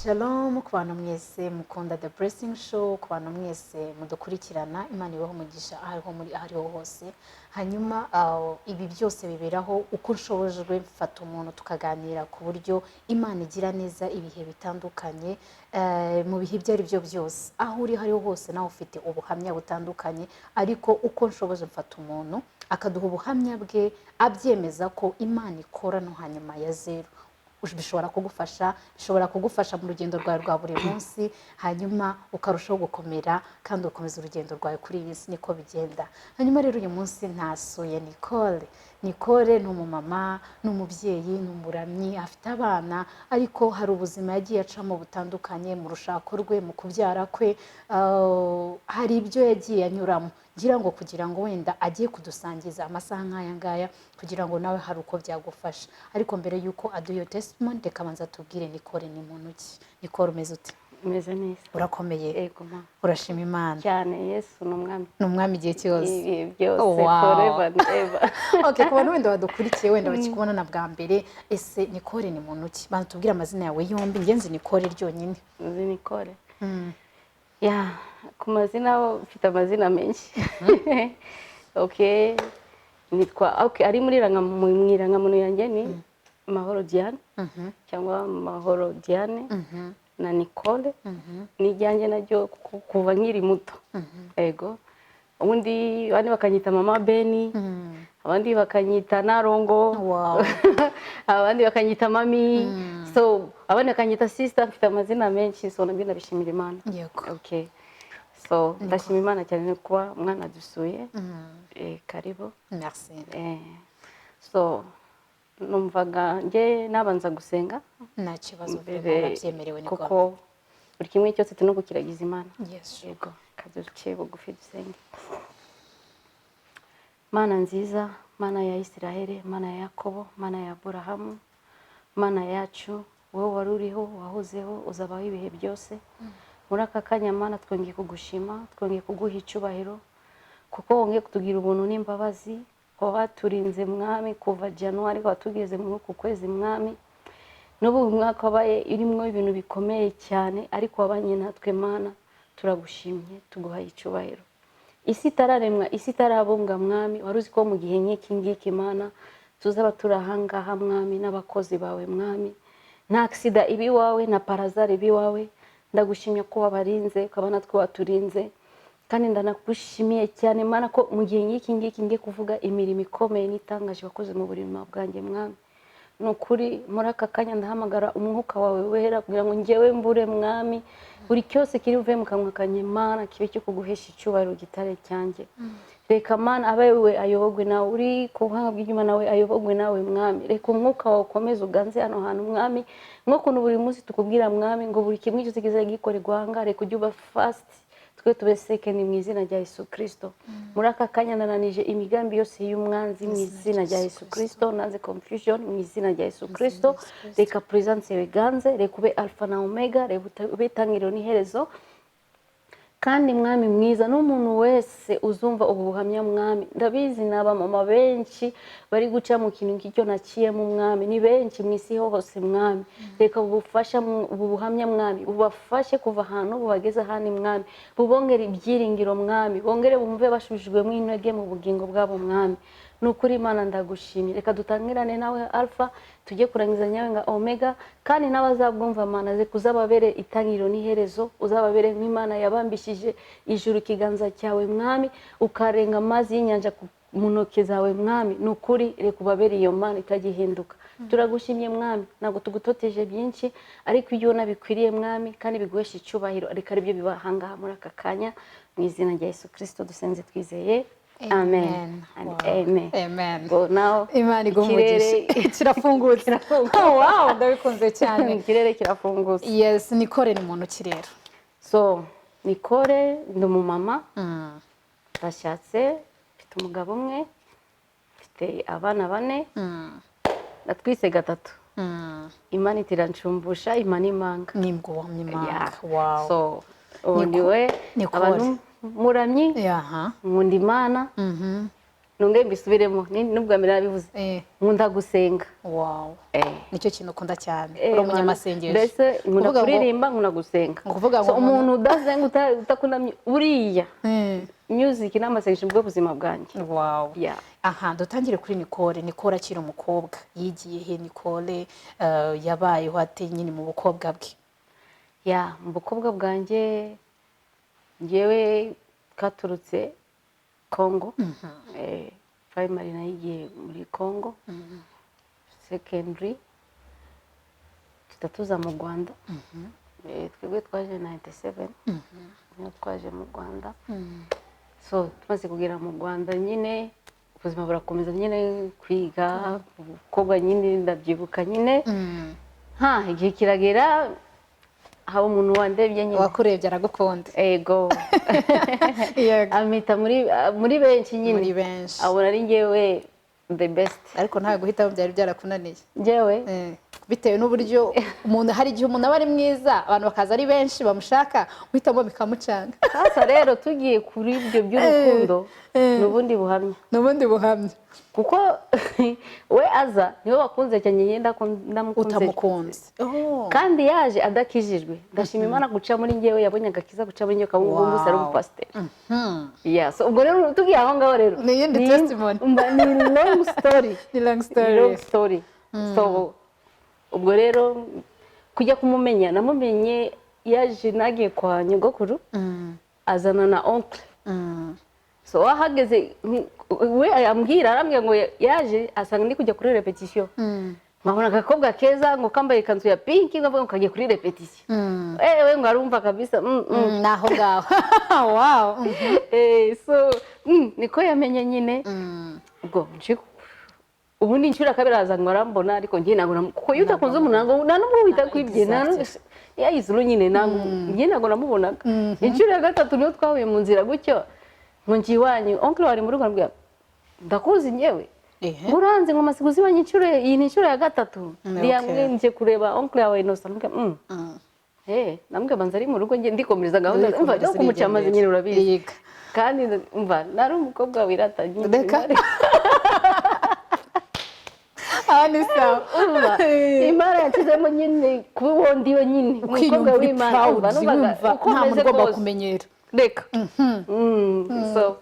Shalom ku bantu mwese mukunda The Blessing Show, ku bantu mwese mudukurikirana, Imana ibahe umugisha aho ariho muri, aho ariho hose. Hanyuma ibi byose biberaho uko nshobojwe, mfata umuntu tukaganira ku buryo Imana igira neza ibihe bitandukanye, mu bihe ibyo ari byo byose, aho uri hariho hose nawe ufite ubuhamya butandukanye, ariko uko nshoboje mfata umuntu akaduha ubuhamya bwe abyemeza ko Imana ikora no hanyuma ya zeru. Bishobora kugufasha mu rugendo rwawe rwa buri munsi, hanyuma ukarushaho gukomera kandi ugakomeza urugendo rwawe kuri iyi si. Niko bigenda. Hanyuma rero uyu munsi ntasuye Nicole. Nicole ni umumama, ni umubyeyi, ni umuramyi, afite abana, ariko hari ubuzima yagiye acamo butandukanye mu rushako rwe, mu kubyara kwe. Hari ibyo yagiye anyuramo, ngira ngo kugira ngo wenda agiye kudusangiza amasaha nk'aya ngaya, kugira ngo nawe hari uko byagufasha. Ariko mbere y'uko aduha iyo testimony, reka abanza tubwire Nicole ni muntu ki. Nicole, umeze ute? Umeze neza. Urakomeye? Yego ma. Urashima Imana? Cyane, Yesu ni umwami. Ni umwami igihe cyose. Ibihe byose. Forever and ever. Okay, ku bantu wenda badukurikiye, wenda bakikubona na bwa mbere, ese Nicole ni muntu ki? Banza tubwire amazina yawe yombi, ngenzi Nicole ryonyine. Uzi Nicole ya ku mazina ho mfite amazina menshi. Okay, nitwa, okay, ari muri mu irangamuntu yanjye ni Mahoro Diane cyangwa Mahoro Diane na Nicole ni iryanjye naryo kuva nkiri muto. Yego, ubundi abandi bakanyita Mama Beni, abandi bakanyita Narongo, abandi bakanyita Mami, so abandi bakanyita Sister. Mfite amazina menshi, so nabyo ndabishimira Imana. Okay, so ndashima Imana cyane no kuba umwana dusuye. Karibu. Merci. So numvaga njye nabanza gusenga Nta kibazo, mbere, urabyemerewe ni kuko buri kimwe cyose turi no kukiragiza Imana. Yego, kaduciye bugufi dusenge. Mana nziza, Mana ya Isiraheli, Mana ya Yakobo, Mana ya Aburahamu, Mana yacu, wowe wari uriho, wahozeho, uzabaho ibihe byose, muri aka kanya Mana twongeye kugushima, twongeye kuguha icyubahiro kuko wongeye kutugira ubuntu n'imbabazi, waturinze Mwami kuva January watugeze muri uku kwezi. Mwami, n'ubu uyu mwaka wabaye irimo ibintu bikomeye cyane, ariko wabanye natwe. Mana, turagushimye, tuguhaye icyubahiro. Isi itararemwa, isi itarabunga, Mwami, wari uzi ko mu gihe nk'iki ngiki, Mana, tuzaba turi ahangaha, Mwami, n'abakozi bawe. Mwami, nta accident iba iwawe, na par hasard iba iwawe. Ndagushimye ko wabarinze, ukaba natwe waturinze, kandi ndanagushimiye cyane, Mana, ko mu gihe nk'iki ngiki ngiye kuvuga imirimo ikomeye n'itangaje wakoze mu buzima bwanjye. Mwami, ni ukuri muri aka kanya ndahamagara umwuka wawe wera kugira ngo ngewe mbure. Mwami, buri cyose kiri buve mu kanwa kanjye, Mana, kibe cyo kuguhesha icyubahiro, gitare cyanjye. Reka, Mana, abe we ayobogwe nawe, uri ku buhanga bw'inyuma nawe ayobogwe nawe. Mwami, reka umwuka wawe ukomeze uganze hano hantu. Mwami, nk'ukuntu buri munsi tukubwira, Mwami, ngo buri kimwe cyose kizajya gikorerwa aha ngaha, reka ujye uba first, twe tube second, mu izina rya Yesu Kirisito. Muri aka kanya nananije imigambi yose y'umwanzi mu izina rya Yesu Kirisito. Nanze confusion mu izina rya Yesu Kirisito. Reka presence yawe iganze, reka ube Alpha na Omega, reka ube itangiriro n'iherezo. Kandi Mwami mwiza, n'umuntu wese uzumva ubu buhamya, Mwami, ndabizi ni abamama benshi bari guca mu kintu nk'icyo naciyemo. Mwami, ni benshi mu isi hose. Mwami, reka ubufasha ubu buhamya, Mwami, bubafashe kuva ahantu bubageze ahandi. Mwami, bubongere ibyiringiro. Mwami, bongere bumve bashubijwemo intege mu bugingo bwabo. Mwami, ni ukuri Imana ndagushimye. Reka dutangirane nawe Alpha, tujye kurangiza nyawe nka Omega. Kandi n'abazabwumva, Mana, ze kuzababere itangiriro n'iherezo, uzababere nk'Imana yabambishije ijuru ikiganza cyawe, Mwami, ukarenga amazi y'inyanja mu ntoki zawe. Mwami, ni ukuri reka ubabere iyo Mana itagihinduka. Turagushimye Mwami, ntabwo tugutoteje byinshi, ariko ibyo ubona bikwiriye, Mwami, kandi biguhesha icyubahiro, ariko aribyo biba ahangaha muri aka kanya. Mu izina rya Yesu Kirisito dusenze twizeye, amen and amen. Amen. Go now. Imana iguhe umugisha. Kirafungutse. Kirafungutse. Oh, wow, ndabikunze cyane. Ikirere kirafungutse. Yes, Nicole ni muntu ki rero? So Nicole, ndi umumama, ndashatse, mfite umugabo umwe, mfite abana bane, natwise gatatu. Imana itirancumbusha, Imana imanga. Nibwo wamye. Yeah. Wow. So ubu niwe Nicole. abantu muramyi, nkunda Imana. Nongere mbisubiremo, n'ubwa mbere nabivuze, nkunda gusenga. Wow, nicyo kintu ukunda cyane? Uri umunyamasengesho. Mbese nkunda Kuvuga ngo- kuririmba, nkunda gusenga. Ni ukuvuga ngo So, umuntu udasenga, utakunda buriya music n'amasengesho bwo buzima bwanjye. Yeah. Aha dutangire kuri Nicole. Nicole akiri umukobwa yigiye he? Nicole yabayeho ate nyine mu bukobwa bwe? Ya, mu bukobwa bwanjye, ngewe twaturutse Congo. Primary nayigiye muri Congo, secondary tuhita tuza mu Rwanda. Twebwe twaje 97, niyo twaje mu Rwanda. So tumaze kugera mu Rwanda nyine, ubuzima burakomeza nyine, kwiga, ubukobwa nyine, ndabyibuka nyine, ha igihe kiragera haba umuntu wandebye nyine. Wakurebye aragukunda. Ego. Amita muri benshi nyine. Muri benshi. Abona ari njyewe the best. Ariko nta guhitamo, byari byarakunaniye? Njyewe? Bitewe n'uburyo umuntu, hari igihe umuntu aba ari mwiza, abantu bakaza ari benshi bamushaka, guhitamo bikamucanga. Sasa rero tugiye kuri ibyo by'urukundo, ni ubundi buhamya. Ni ubundi buhamya. Kuko we aza niwe wakunze cyane, njye ndamukunze. Utamukunze. Oh. Kandi yaje adakijijwe. Ndashima Imana guca muri njyewe yabonye agakiza, guca muri njyewe ukaba ubu ngubu ari umupasiteri. Yeah, so ubwo rero tugiye aho ngaho rero, Ni iyindi testimony. Umva, ni long story. Ni long Ni story. long story. So ubwo rero kujya kumumenya, namumenye yaje nagiye kwa nyogokuru, azana na oncle. So wahageze we ambwira, arambwira ngo yaje asanga ndi kujya kuri repetition, nkabona agakobwa keza ngo kambaye ikanzu ya pink, ngavuga ngo kagiye kuri repetition. Ewe, ngo arumva kabisa Ni aho ngaho, wow. So niko yamenye nyine. Ubwo ubu ni inshuro ya kabiri araza ngo arambona, ariko njye ntabwo kuko iyo udakunze umuntu ntabwo nta n'ubwo wita kwibye, nta yayizuru nyine, ntabwo njye ntabwo namubonaga. Inshuro ya gatatu niyo twahuye mu nzira gutyo, ngo ngiye iwanyu, oncle wari mu rugo, arambwira ndakuzi njyewe. Ngo uranze, ngo masiguzi iwanyu inshuro iyi ni inshuro ya gatatu. Ndiyamwe ngiye kureba oncle yawe Innocent, ndamubwira namubwira banza ari mu rugo, njye ndikomereza gahunda, umva no kumuca amazi nyine, urabizi. Yiga. Kandi umva nari umukobwa wirata nyine. Reka. Aha ni sawa. Umva, Imana yashyizemo nyine kuba uwo ndiwe nyine, umukobwa Kwiyumva uri w'Imana. proud, Umva, numvaga wumva uko nta muntu meze ugomba kose. kumenyera. Reka. So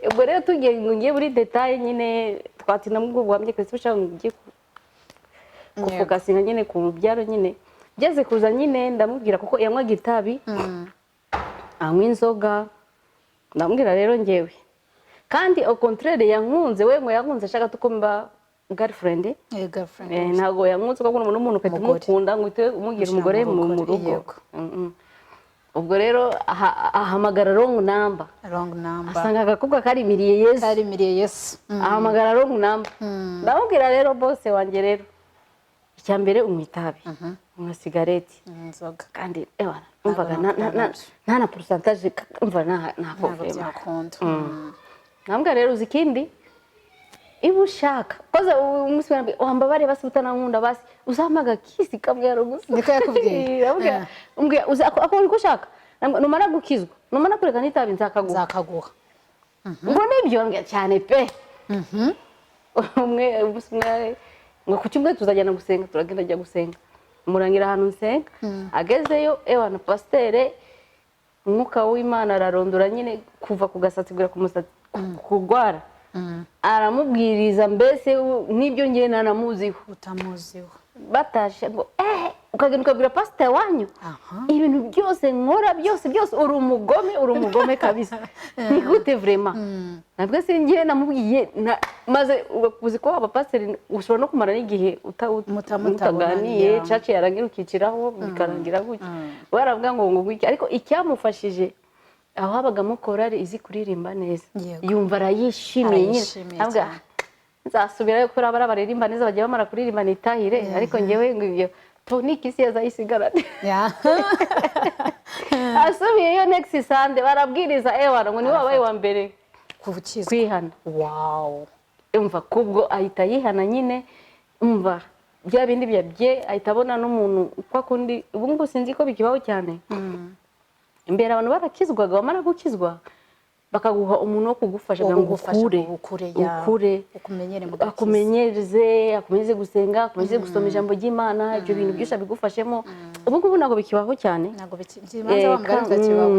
ubwo rero tugiye ngo ngiye muri détail nyine, twatinda mu bwo buhamya keretse ushaka ngo ugiye gufocusinga nyine ku rubyaro nyine. Ngeze kuza nyine ndamubwira, kuko yanywaga itabi, anywa inzoga, ndamubwira rero ngewe kandi au contraire yankunze, we ngo yankunze ashaka ko mba girlfriend. Girlfriend. Ntabwo yankunze kuko umuntu n'umuntu ugahita Umugore. umukunda ngo uhite umugira Ushyira umugore mu mu rugo, rugo. yego. Ubwo rero ahamagara wrong number. Wrong number. Asanga agakobwa karimiriye Yesu. Karimiriye Yesu. Ahamagara wrong number. Ndamubwira rero, bose wanjye rero, icya mbere unywa itabi, unywa sigareti, Inzoga. kandi ewana numvaga Ntabwo nta na pourcentage, umva nta ntabwo problème. Byakunda. Nambwa rero uzi ikindi, iba ushaka koza umunsi wa mbere wambabare basi, utanankunda basi uzampa agakisi kamwe gusa. Niko yakubwiye? Arambwira, umbwira uzi ako uri gushaka. Nambwira, numara gukizwa, numara kureka n'itabi, nzakaguha. Nzakaguha. Ngo nibyo? Mbwira cyane pe. Umwe umunsi umwe ngo ku cyumweru tuzajyana gusenga, turagenda, ajya gusenga, murangira ahantu nsenga. Agezeyo, ewana pasiteri, umwuka w'Imana ararondora nyine kuva ku gasatsi kugera ku musatsi, kurwara, aramubwiriza mbese n'ibyo ngiye ntanamuziho. Utamuziho. Batashe ngo ukagenda ukabwira pasiteri wanyu ibintu byose nkora, byose byose, uri umugome, uri umugome kabisa, ni gute vraiment? Nabwo singiye namubwiye maze uzi ko abapasiteri ushobora no kumara n'igihe mutaganiye, church yarangira ukiciraho, bikarangira gutya. Baravuga ngo gutya, ariko icyamufashije aho habagamo korari izi kuririmba neza, yumva arayishimiye nyine. Arayishimiye Avuga, cyane. Nzasubirayo kubera bariya baririmba neza, bagiye bamara kuririmba nitahire, ariko ngewe ngo ibyo tonike isi yazayisigarane. Asubiyeyo next Sunday barabwiriza, ewana ngo niwe wabaye wa mbere Gukizwa. kwihana. Wow. Umva, kubwo ahita yihana nyine, umva bya bindi bya bye, ahita abona n'umuntu uko akundi. Ubu ngubu sinzi ko bikibaho cyane, imbere abantu barakizwaga, bamara gukizwa Bakaguha umuntu wo kugufasha Wo kugira ngo kugufasha ukure, ngo ukure, ya. ukure, Ukumenyere mu gakiza. Akumenyereze gusenga, akumenyereze gusoma ijambo ry'Imana. Ibyo bintu byinshi abigufashemo. Ubu ngubu ntabwo bikibaho cyane. Ntabwo bikibanza, wa mugani, bitakibaho.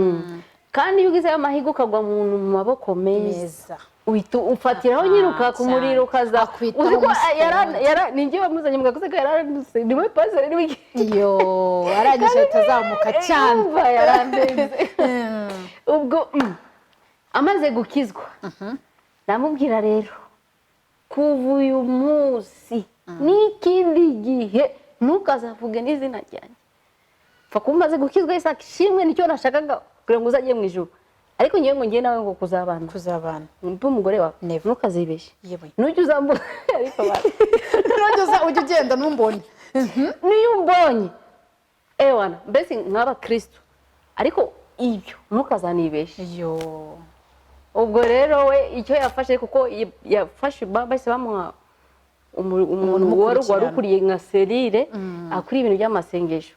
Kandi iyo ugize ayo mahirwe ukagwa mu maboko meza, Meza. uhita ufatiraho nyine, ukaka umuriro, ukaza Akwitaho uzi ko umunsi ku wundi. Ni njye wamuzanye mu gakoze ko yararandutse, ni we pastor, ni we. Iyo arangije ahita azamuka cyane. Umva, yarandenze. Ubwo amaze gukizwa, ndamubwira rero: "Kuva uyu munsi n'ikindi gihe ntukazavuge n'izina ryanjye. Pfa kuba umaze gukizwa, Isaac ishimwe, nicyo nashakaga kugira ngo uzajye mu ijuru. Ariko ngewe ngo ngewe nawe ngo kuzabana, Kuzabana. mbe umugore wawe, Never. ntukazibeshye." Yewe. Nujya uzambuka ariko Nujya uza ujya ugenda ntumbone. Niyo umbonye, ewana, mbese nk'abakristo, ariko ibyo ntukazanibeshe." Iyo. Ubwo rero we icyo yafashe, kuko yafashe bahise bamuha umuntu wari umukurikirana. Wari ukuriye nka cellule, akuriye ibintu by'amasengesho,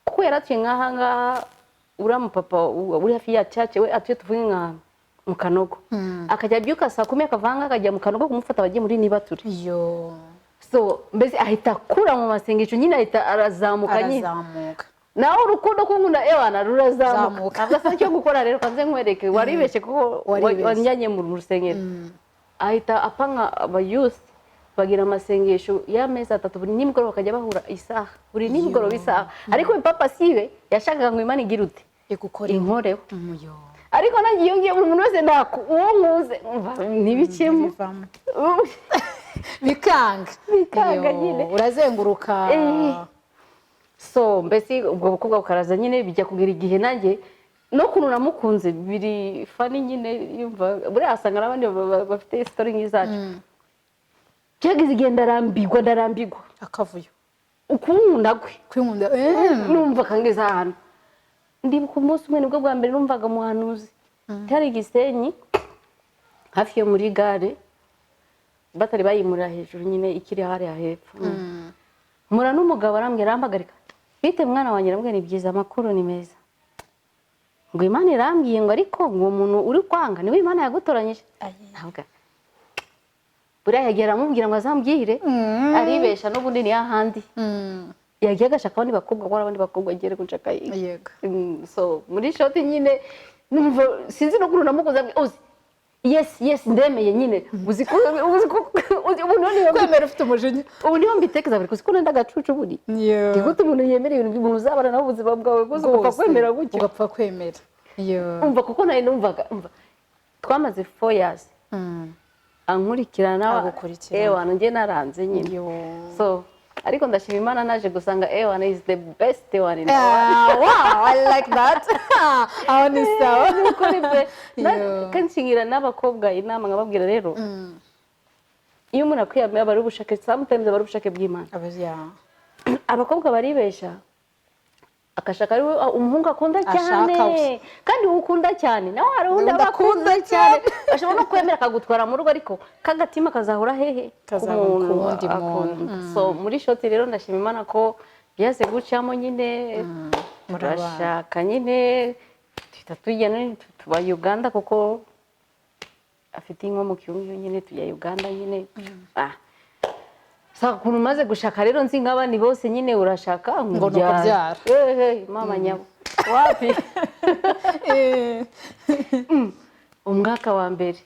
kuko yaratuye nk'aha ngaha. Uriya mupapa uri hafi ya church, we atuye, tuvuge nka mu Kanogo, akajya abyuka saa 10, akava aha ngaha akajya mu Kanogo kumufata bagiye muri Nibature. Iyo. So mbese ahita akura mu masengesho nyine, ahita arazamuka nyine. Arazamuka. Nawe urukundo kunkunda, ewana, rurazamuka. Zamuka. Ntabwo asa icyo gukora rero, kanze nkwereke waribeshye kuko Waribeshye. Wanjyanye mu rusengero. Ahita apanga aba youth, bagira amasengesho y'amezi 3, buri nimugoroba bakajya bahura isaha, buri nimugoroba isaha. Ariko papa siwe yashakaga ngo Imana igire ute? Igukora. Inkoreho. Yo. Ariko nanjye iyo ngiye, umuntu wese ntako uwo nkuze umva ntibikemo. Bivamo bikanga. Bikanga Iyo, nyine. Urazenguruka. So mbese ubwo bukobwa bukaraza nyine, bijya kugira igihe nanjye no kuntu namukunze biri funny nyine. Yumva buriya asanga n'abandi bafite story nk'izacu. Byageze igihe ndarambirwa, ndarambirwa. Akavuyo. Ukunkunda kwe. Kwinkunda. Numva kangeza ahantu. Ndibuka umunsi umwe nibwo bwa mbere numvaga umuhanuzi. Cyari Gisenyi, hafi yo muri gare, batari bayimurira hejuru nyine, ikiri hariya hepfo. Mura n'umugabo arambwira, arampagarika: "Bite mwana wanjye?" Arambwira: "Ni byiza, amakuru ni meza." Ngo Imana irambwiye ngo ariko ngo uwo muntu uri kwanga niwe Imana yagutoranyije. Ntabwo buriya yagiye aramubwira ngo azambwire, aribesha n'ubundi ni hahandi yagiye agashaka abandi bakobwa, kuko hari abandi bakobwa agiye gushaka yiga. So muri short nyine numva sinzi n'ukuntu namukoze, uzi, yes, ndemeye nyine. Uzi ko uzi ubu niho Kwemera ufite umujinya. Ubu niho mbitekereza buri, kuzi ko nenda agacucu buri. Ni gute umuntu yemera ibintu, umuntu uzabana nawe ubuzima bwawe bwose, ugapfa Bwose, kwemera gutyo? Ugapfa kwemera. Yo. Umva, kuko nari numvaga, umva, twamaze 4 years ankurikirana. Agukurikirana. Ewana, njye naranze nyine. Yo. So ariko ndashima Imana, naje gusanga, ewana, is the best one in the world. Ah, wow, I like that. Aho ni sawa. Ni ukuri pe. Yo. Kenshi ngira n'abakobwa inama, nkababwira rero, iyo umuntu akwiyamye aba ari ubushake, sometimes aba ari ubushake bw'Imana. Abakobwa baribesha, agashaka ari we umuhungu akunda cyane. Ashaka we. Kandi uwo ukunda cyane nawe hari undi Undi aba akunda akunda cyane, ashobora no kwemera akagutwara mu rugo, ariko kagatima kazahora hehe? Ku Kazahora ku muntu wundi muntu. akunda. So muri short rero, ndashima Imana ko byaze gucamo nyine. Murabana. Turashaka nyine, tuhita tujya tuba Uganda, kuko afite inkomoko iyo ngiyo nyine, tujya Uganda nyine. Ah. Sasa ukuntu umaze gushaka rero, nzi nk'abandi bose nyine, urashaka Ngo ni ukubyara. Ehe, mama nyabo, wapi. Umwaka wa mbere,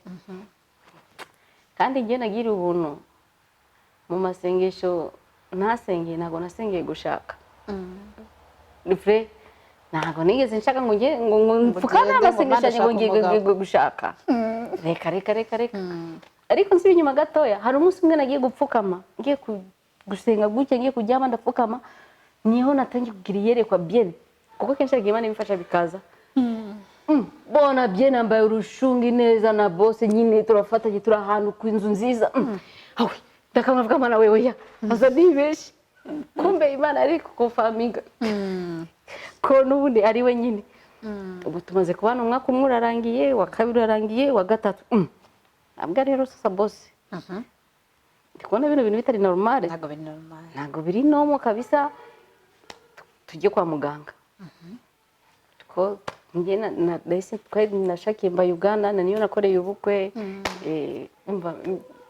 kandi njye nagiriye ubuntu mu masengesho ntasengeye, ntabwo nasengeye gushaka. Ni vrai, ntabwo nigeze nshaka ngo njye ngo mfukame ugende ngo amasengesho yanjye ngo Mana ngiye ashaka umugabo. Gushaka, reka reka reka reka. Ariko nsubiye inyuma gatoya, hari umunsi umwe nagiye gupfukama, ngiye gusenga gutya, ngiye kuryama, ndapfukama, niho natangiye kugira iyerekwa bien, kuko kenshi yagiye Imana ibimfasha bikaza. Bona bien, nambaye urushungi neza na bose nyine, turafatanye, turi ahantu ku nzu nziza. Awe, ndakamavuga: "Mana wewe ya aza nibeshe." Kumbe Imana ari kuconfirminga ko n'ubundi ari we nyine. Ubu tumaze kubana umwaka umwe urarangiye, wa kabiri urarangiye, wa gatatu. Ntabwo rero sasa boss, ndi kubona bino bintu bitari normale. Ntabwo biri normal. Ntabwo biri normal kabisa. Tujye kwa muganga ko Njye nahise twari nashakiye mba Uganda, na niyo nakoreye ubukwe. Umva,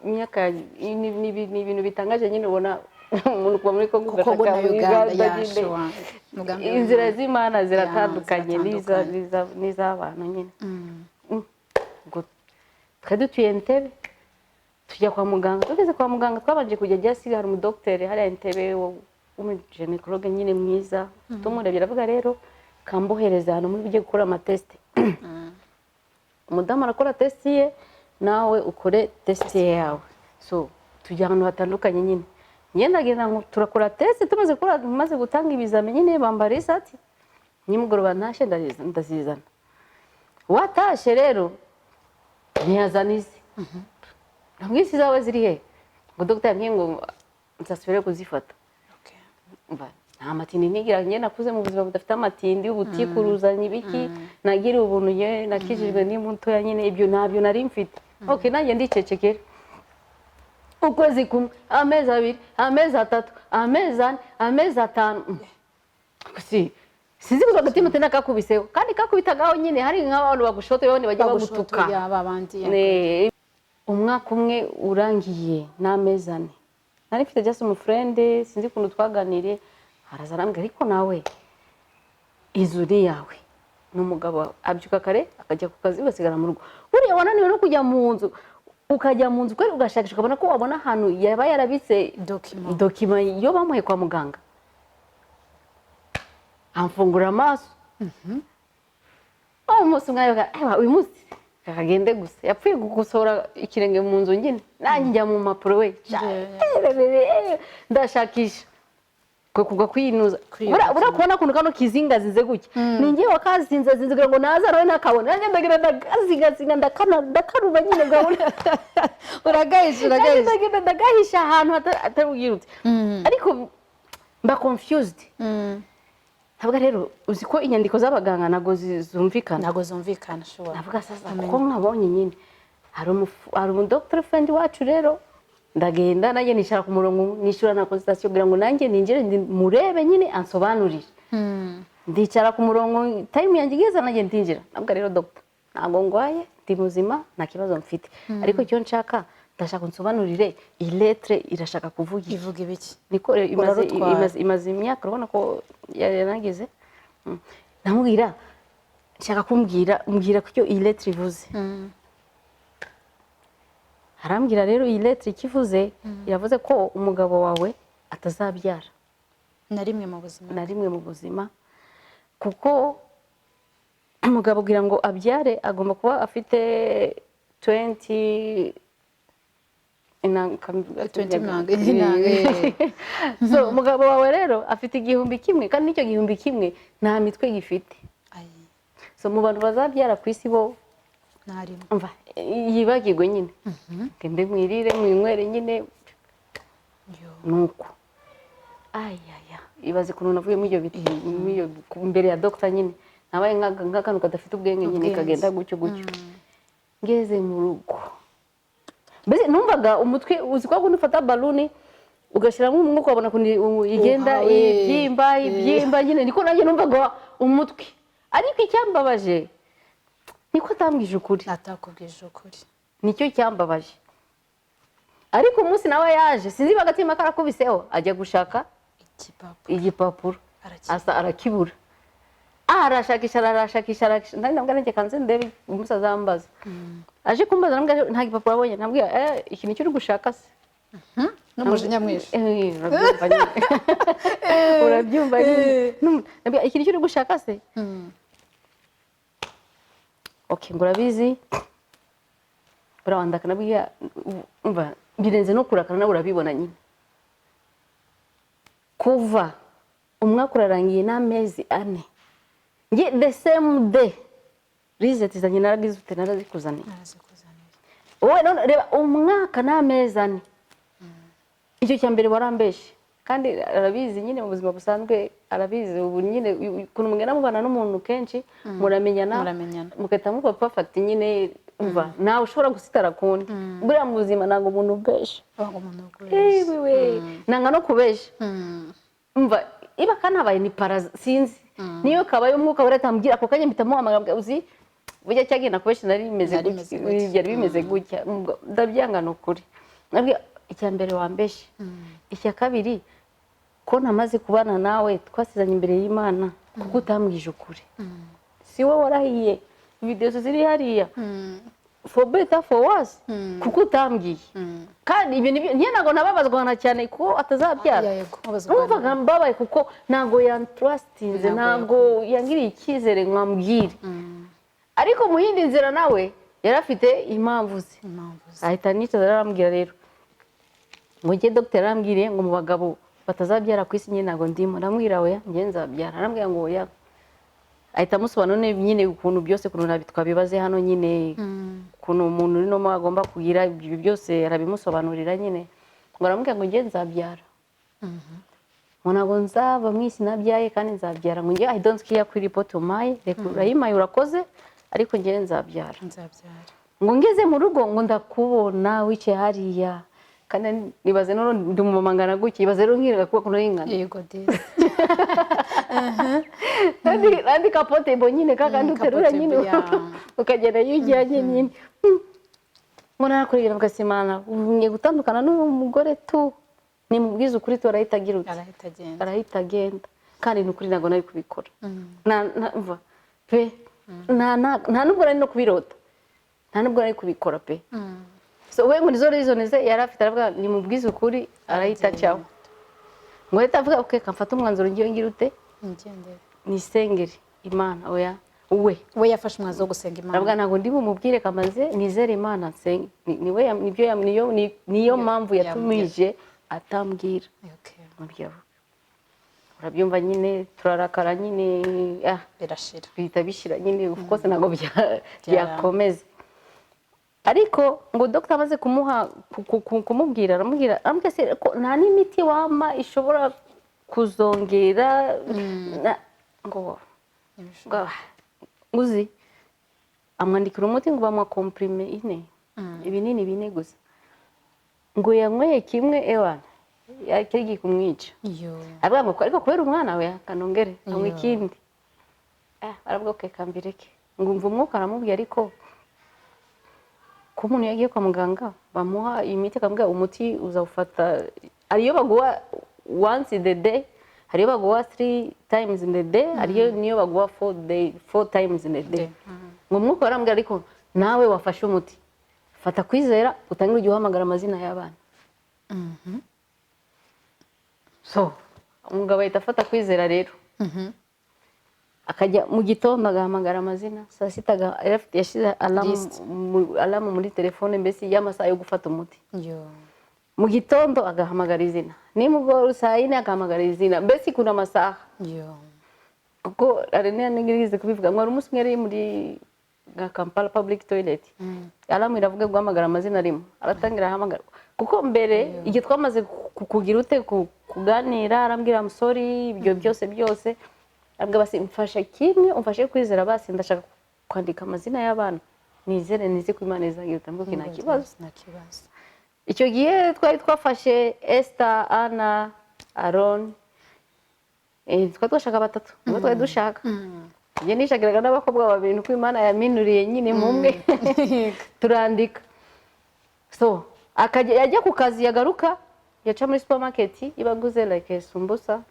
imyaka ni ibintu bitangaje nyine, ubona umuntu kuva muri Congo Kuko ugashaka na muri Uganda Uganda nyine. Yashuwa Umugambi Inzira w'Imana. z'Imana ziratandukanye Ziratandukanye. n'iz'abantu nyine. Ubwo twari dutuye Entebbe, tujya kwa muganga. Tugeze kwa muganga, twabanje kujya Jasiga, hari umudogiteri hariya Entebbe w'umugynécologue nyine mwiza. Tumurebye aravuga: "Rero kambohereza ahantu muri bujye gukora amatest." Umudamu arakora test ye, nawe ukore test yawe. So tujya ahantu hatandukanye nyine, ngenda ndagenda ngo turakora test. Tumaze gukora, maze gutanga ibizami nyine, bambara isati, nimugoroba ntashye ndazizana. Watashe rero ntiyazana ize. Ntabwo isi zawe ziri he? Ngo dogita yambwiye ngo nzasubire kuzifata. Umva, nta matindi nigira njye, nakuze mu buzima budafite amatindi, ubutikuruzanya ibiki, nagiriwe ubuntu njye, nakijijwe ndi mutoya nyine, ibyo ntabyo nari mfite. Okay, nanjye ndicecekera. Ukwezi kumwe, amezi 2, amezi 3, amezi 4, amezi 5. Si sinzi kuva agatima nakakubiseho, kandi kakubitagaho nyine, hari nk'abantu bagushotoye bane bajya bagutuka. Bagushotoye babandi. Umwaka umwe urangiye n'amezi 4, nari mfite just umufriend, sinzi ukuntu twaganiriye, araza arambwira: "Ariko nawe inzu ni yawe n'umugabo wawe, abyuka kare akajya ku kazi, ugasigara mu rugo, buriya wananiwe no kujya mu nzu, ukajya mu nzu kweri ugashakisha, ukabona ko wabona ahantu yaba yarabitse Document. document yo bamuhaye kwa muganga." Amfungura amaso. Uwo munsi umwe aravuga: "Ewa, uyu munsi kakagende gusa." Yapfuye gusohora ikirenge mu nzu nyine, nanjye njya mu mpapuro we, ndashakisha kwe kugwa kwinuza. Buriya kubona ukuntu kano kizingazinze gutya, ni njye wakazinzazinze kugira ngo naza nawe nakabona. Nanjye ndagira ndagazingazinga, ndakaruba nyine ngabona. Uragahisha. Nanjye Uragahisha. Ndagenda ndagahisha ahantu hatari bwirutse, ariko mba confused. Ntabwo rero uzi ko inyandiko z'abaganga ntabwo zumvikana. Ntabwo zumvikana, sure. Navuga sasa kuko nkabonye nyine hari umudoctor friend wacu rero, ndagenda nanjye nicara ku murongo, nishyura na consultation kugira ngo nanjye ninjire murebe nyine ansobanurire. Ndicara ku murongo, time yanjye igeze nanjye ndinjira. Ntabwo rero: "Doctor, ntabwo ndwaye, ndi muzima, nta kibazo mfite, ariko icyo nshaka, ndashaka unsobanurire iyi lettre irashaka kuvuga iki?" Ivuga ibiki? Niko imaze Urarutwara. imaze imyaka, urabona ko yaragize. Ndamubwira: "Nshaka kumbwira, mbwira ko icyo iyi lettre ivuze." Arambwira: "Rero iyi lettre icyo ivuze, iravuze ko umugabo wawe atazabyara na rimwe mu buzima." Na rimwe mu buzima, kuko umugabo kugira ngo abyare agomba kuba afite 20. 20 inanga, So umugabo wawe rero afite 1000, kandi n'icyo 1000 nta mitwe gifite. Ayi. So mu bantu bazabyara ku isi bo Nta rimwe. Umva, yibagirwe nyine, ngende mwirire mwinywere nyine. Yo. Nuko ayaya, ibaze ukuntu navuye muri ibyo biti, muri iyo imbere ya dogita nyine, nabaye nk'akantu kadafite ubwenge nyine. Ubwenge. Kagenda gutyo gutyo, ngeze mu rugo mbese numvaga umutwe, uzi ko kundi ufata baluni ugashyiramo umwuka, ukabona ukuntu igenda Uhawe. ibyimba ibyimba nyine, niko nanjye numvaga umutwe. Ariko icyambabaje niko atambwije ukuri. Atakubwije ukuri. Nicyo cyambabaje. Ariko umunsi nawe yaje, sinzi agatima karakubiseho, ajya gushaka igipapuro. Igipapuro. Arakibura. Asa arakibura, arashakisha, arashakisha, arashakisha. Nari nabwo nanjye kanze ndebe umunsi azambaza. Aje kumbaza, nambwira nta gipapuro abonye. Nambwira: "Eh, iki nicyo uri gushaka se?" N'umujinya mwinshi. Eh, urabyumva nyine, urabyumva nyine. Nambwira: "Iki nicyo uri gushaka se?" Okay, ngo urabizi, burawandaka. Nabwiye: "Umva, birenze no kurakara, nawe urabibona nyine, kuva umwaka urarangiye n'amezi 4, nge the same day result zanjye naragize ute? Narazikuzaniye." Narazikuzaniye. Wowe none reba umwaka n'amezi 4, icyo cya mbere warambeshe. Kandi arabizi nyine, mu buzima busanzwe arabizi. Ubu nyine ukuntu mugenda mubana n'umuntu kenshi, muramenyana. Muramenyana. Mugahita muba perfect nyine. Umva, ntawe ushobora gusitara kundi. Buriya mu buzima ntabwo umuntu ubesha. Wanga umuntu ubwese. Ewe we, nanga no kubesha. Umva. Iba kanabaye ni paraza, sinzi niyo kabaye umwuka wera atambwira ako kanya, mpita muhamagara, mbwira, uzi burya cyagenda kubesha nari bimeze Nari gutya, meze gutya. Byari bimeze gutya. Ubwo ndabyanga, ni ukuri. Nabwiye, icya mbere wambeshe, icya kabiri ko namaze kubana nawe, twasezeranye imbere y'Imana, kuko utambwije ukuri, si wowe warahiye, videwo ziri hariya, for better for worse, kuko utambwiye. Kandi ibyo nibyo njye ntabwo nababazwa na cyane kuko atazabyara. Yego, ubazwa. Numvaga mbabaye kuko ntabwo yantrustinze, Ntabwo ntabwo yangiriye icyizere nkambwire. Ariko mu yindi nzira nawe yari afite impamvu ze. Impamvu ze. Ahita nicaza, arambwira rero ngo njye dogiteri arambwiriye ngo mu bagabo batazabyara ku isi njye ntabwo ndimo. Ndamubwira oya, njye nzabyara. Arambwira ngo oya, ahita amusobanurira nyine ukuntu byose, ukuntu twabibaze hano nyine, ukuntu umuntu uri no agomba kugira ibyo byose, arabimusobanurira nyine. Ngo aramubwira ngo njye nzabyara, ngo ntabwo nzava mu isi nabyaye kandi nzabyara, ngo njye I don't care kuri report umpaye, reka urayimpaye urakoze, ariko njye nzabyara. Nzabyara. Ngo ngeze mu rugo ngo ndakubona wicaye hariya, kandi nibaze none ndi umumama ngana gutya, ibaze rero nkirega kuba kuno ingana. Yego disi. Kandi kapotebo nyine kakandi uterura nyine Kapotebo, ya. ukagenda iyo ujyanye nyine. Ngo narakurira mgasimana, ngiye gutandukana n'uyu mugore tu, nimubwize ukuri tu arahita agira uti Arahita agenda. Arahita agenda. Kandi ni ukuri ntabwo nari kubikora. Mva pe, nta nubwo nari no kubirota, nta nubwo nari kubikora pe. So we ngo nizo reason ze yari afite, aravuga nimubwize ukuri arahita acaho. Ngo ahita avuga okay, kamfata umwanzuro ngiye ngira ute? Nigendere. Nisengere Imana. Oya, we We yafashe umwanzuro wo gusenga Imana. Aravuga ntabwo ndi bumubwire, kamaze nizere Imana nsenge. Niwe nibyo niyo mpamvu yatumije atambwira. Mubwira, urabyumva nyine, turarakara nyine, ah. Birashira. Bihita bishira nyine, of course ntabwo byakomeza. Ariko ngo dogita amaze kumuha kumubwira, aramubwira se ko nta n'imiti wampa ishobora kuzongera ngo uzi amwandikira umuti, ngo bamuha comprimé ine, ibinini bine gusa. Ngo yanyweye kimwe, ewa kigiye kumwica. Iyo. Aravuga ngo ariko kubera umwana we akanongere anywa Iyo. ikindi. Ah, aravuga okay, kambireke. Ngumva umwuka aramubwira, ariko ko umuntu yagiye kwa muganga bamuha imiti, akamubwira umuti uzawufata, hariyo baguha once in the day, hariyo baguha three times in the day, hariyo niyo baguha four times in the day. Ngo umwuka arambwira, ariko nawe wafashe umuti, fata kwizera utangire ujye uhamagara amazina y'abana. So umugabo ahita afata kwizera rero, akajya mu gitondo agahamagara amazina, saa sita yashyize List. Alarm muri telefone, mbese y'amasaha yo gufata umuti. Iyo. Mu gitondo agahamagara izina, nimugoroba saa yine agahamagara izina, mbese ikunda amasaha. Iyo. Kuko Arene nigeze kubivuga ngo hari umunsi umwe yari muri nka Kampala public toilet, alarm iravuga guhamagara amazina arimo, aratangira ahamagara, kuko mbere igihe twamaze kugira ute kuganira, arambwira I'm sorry, ibyo byose byose, arambwira basi mfasha kimwe, umfashe kwizera, basi ndashaka kwandika amazina y'abana, nizere nize ko Imana izagira utambuke, nta kibazo. Nta kibazo. Icyo gihe twari twafashe Esther, Anna, Aaron, twari twashaka batatu, nibo twari dushaka. Njye nishakiraga n'abakobwa babiri, nuko Imana yaminuriye nyine mu umwe. Turandika. So akajya yajya ku kazi, yagaruka yaca muri supermarket, iba aguze like sumbusa,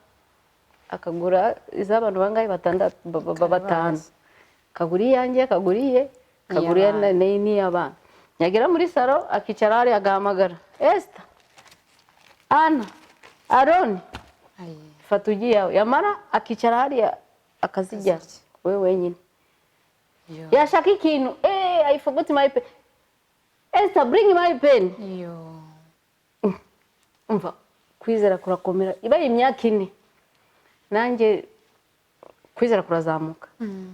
akagura iz'abantu bangahe, batandatu, batanu, akagura iyanjye, akagura iye, akagura iya Iy'abana. n'iy'abana. Yagera muri salo akicara hariya agahamagara Esther, Ana, Aroni, Ayi. fata ugiye yawe. Yamara akicara hariya akazijya Akazirya. we wenyine. Iyo. Yashaka ikintu, eh, I forgot my pen, Esther, bring my pen. Iyo. Umva kwizera kurakomera, ibaye imyaka 4 nanjye kwizera kurazamuka,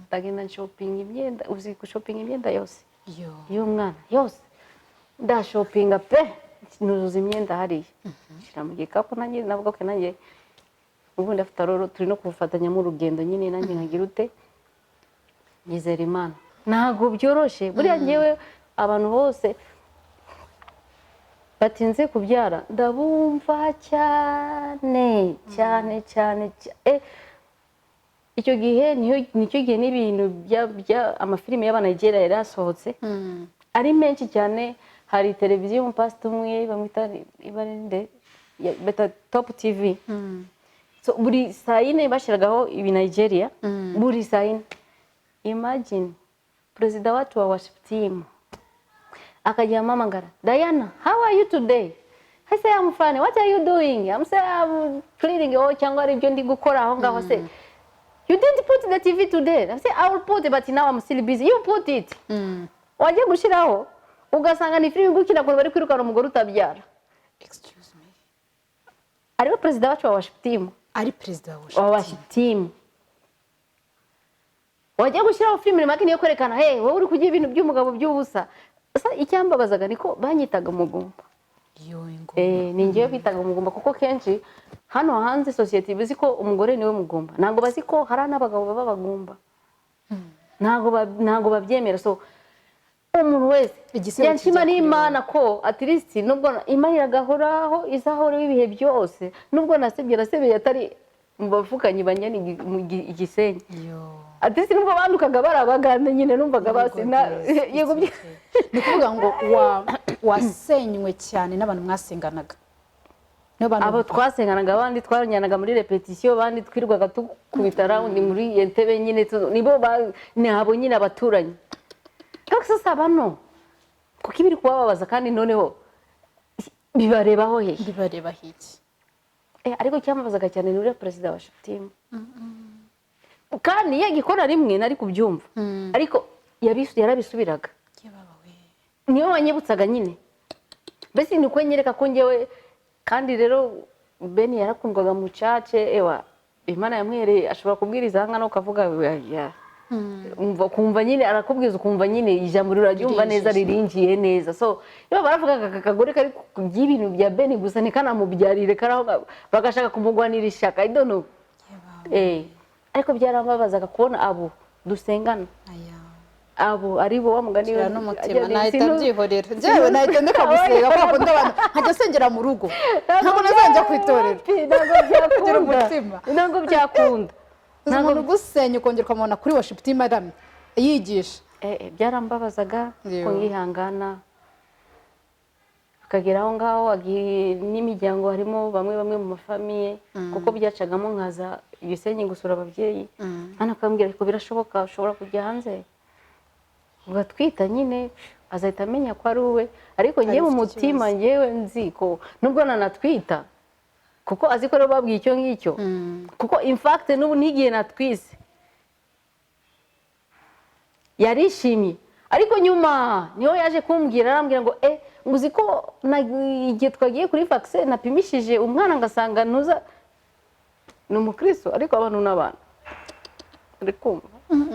ndagenda nshopinga imyenda, uzi gushopinga imyenda yose Iyo. y'umwana yose, ndashopinga pe, nuzuza imyenda hariya, nshyira mu gikapu. Nanjye navuga ko nanjye ubundi afite roro, turi no kubufatanyamo urugendo nyine, nanjye nkagira ute, nyizera Imana. Ntabwo byoroshye buriya. Ngewe abantu bose Batinze kubyara ndabumva cyane cyane cyane. Icyo gihe nicyo gihe n'ibintu bya amafilime y'Abanigeria yari yasohotse ari menshi cyane. Hari televiziyo y'umupasiteri umwe bamwita ibarinde, bita Top TV. So, buri saa 4 bashyiragaho ibi Nigeria, buri saa 4. Imagine perezida wacu wa worship team akajya ampamagara: "Diana, how are you today?" I say, "I'm fine. What are you doing?" I'm say, "I'm cleaning." Oh, cyangwa ari ibyo ndi gukora aho ngaho se. "You didn't put the TV today." I say, "I will put it, but now I'm still busy." "You put it." Wajya gushyiraho ugasanga ni filime gukina ukuntu bari kwirukana umugore utabyara. Excuse me? Ariwe perezida wacu wa worship team. Ari perezida wa wa worship team. Wajya gushyiraho filime make yo kwerekana, hey, wowe uri kugira ibintu by'umugabo by'ubusa. Sasa icyambabazaga niko banyitaga umugumba. Yo, ingoma. Ni njyewe bitaga umugumba, kuko kenshi hano hanze sosiyete iba izi ko umugore niwe mugumba. Ntabwo bazi ko hari n'abagabo baba bagumba. Ntabwo babyemera. So umuntu wese Igisebo yanshima kijya kuri n'Imana ko at least nubwo Imana iragahoraho, izahoraho ibihe byose, nubwo nasebye, nasebeye atari mu bafukanyi banyana igisenyi. Yo. At least nubwo bandukaga bari Abagande nyine, numvaga basi yego. Ni ukuvuga ngo wasenywe cyane n'abantu mwasenganaga. Nibo bantu. Abo twasenganaga, abandi twajyanaga muri repetisiyo, abandi twirwaga tukubita round muri Entebbe nyine, nibo ni abo nyine abaturanyi. Ariko sasa bano kuko ibiri kubababaza kandi noneho bibarebaho hehe? Bibareba hiki? Ariko icyambabazaga cyane ni uriya perezida wa team. Kandi iyo agikora rimwe nari kubyumva, ariko yarabisubiraga. Niwe wanyibutsaga nyine, mbese ni uko nyereka ko njyewe. Kandi rero Beni yarakundwaga mu cace. Ewa, Imana yamwereye ashobora kubwiriza aha ngaha ukavuga ya. Ukumva nyine arakubwiza, ukumva nyine ijambo riraryumva neza, ririnjiye neza. So niba baravugaga aka kagore kari kurya ibintu bya Beni gusa ntikanamubyarire, karaho bagashaka kumugwanira ishyaka, I don't know. Ariko byarambabazaga kubona abo dusengana, abo ari bo wa mugani. Kira n'umutima nahita mbyihorera njyewe, nahita ndeka gusenga kwa kundi abantu nkajya asengera mu rugo, ntabwo nazajya ku itorero. Ntabwo Kugira byakunda. umutima. Ntabwo byakunda. Uzi umuntu ugusenya ukongera ukamubona kuri worship team aramye yigisha. Byarambabazaga Yewe. ko ngihangana akagera aho ngaho n'imiryango, harimo bamwe bamwe mu mafamiye, kuko byacagamo nkaza Gisenyi gusura ababyeyi hano, akambwira ariko birashoboka ushobora kujya hanze ugatwita nyine, azahita amenya ko ari uwe. Ariko ngewe mu ufite mutima ikibazo. Ngewe nzi ko nubwo nanatwita, kuko azi ko rero babwiye icyo ngicyo, kuko in fact n'ubu n'igihe natwise yarishimye. Ariko nyuma niho yaje kumbwira, arambwira ngo ngo uzi ko igihe twagiye kuri vaccine napimishije umwana ngasanga ntuza ni umukristo. Ariko abantu n'abantu uri kumva.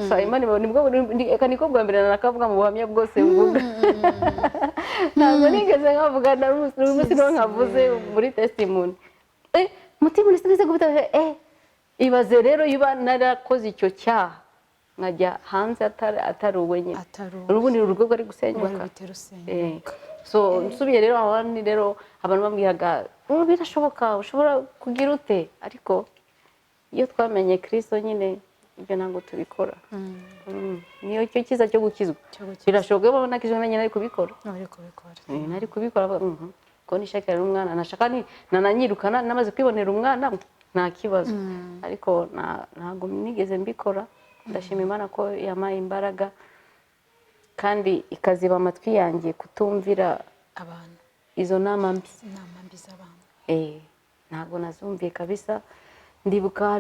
Sa Imana nibwo eka niko bwa mbere nakavuga mu buhamya bwose mvuga, ntabwo nigeze nkavuga na uyu munsi niho nkavuze muri testimony. Mutima nese nese gubita. Ibaze rero yuba narakoze icyo cyaha nkajya hanze atari uwe nyine. Atari uwe. Urubundi urugo rwari gusenyuka. Rwari guhita rusenyuka. So nsubiye rero aho ni rero abantu bambwiraga: "Oh, birashoboka ushobora kugira ute?" Ariko iyo twamenye Kristo nyine ibyo ntabwo tubikora. Niyo cyo cyiza cyo gukizwa. Cyo gukizwa. Birashoboka iyo babona ko nanjye nari kubikora. Ntabwo kubikora. Nari kubikora ko nishakira umwana nashaka ni nananyirukana namaze kwibonera umwana nta kibazo. Ariko ntabwo nigeze mbikora. Ndashima Imana ko yampaye imbaraga kandi ikaziba amatwi yanjye kutumvira abantu, izo nama mbi. Inama mbi z'abantu. Ntabwo nazumviye kabisa. Ndibuka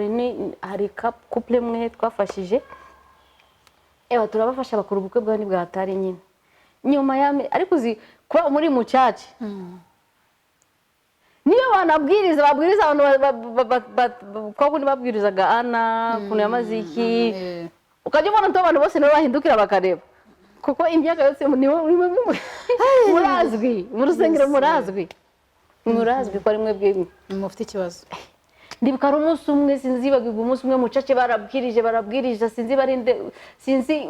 hari couple mwe twafashije, ewa turabafasha bakora ubukwe bwawe ntibwatari nyine nyuma ya ariko uzi kuba muri mucaca, niyo banabwiriza babwiriza abantu kwa kundi babwirizaga ana ukuntu yamaze iki, ukajya ubona ko abantu bose nibo bahindukira bakareba, kuko imyaka yose nibo murazwi mu rusengero, murazwi ko ari mwebwe mufite ikibazo. Ndibuka hari umunsi umwe sinzibagirwa, umunsi umwe mucace barabwirije, sinzi barinde, sinzi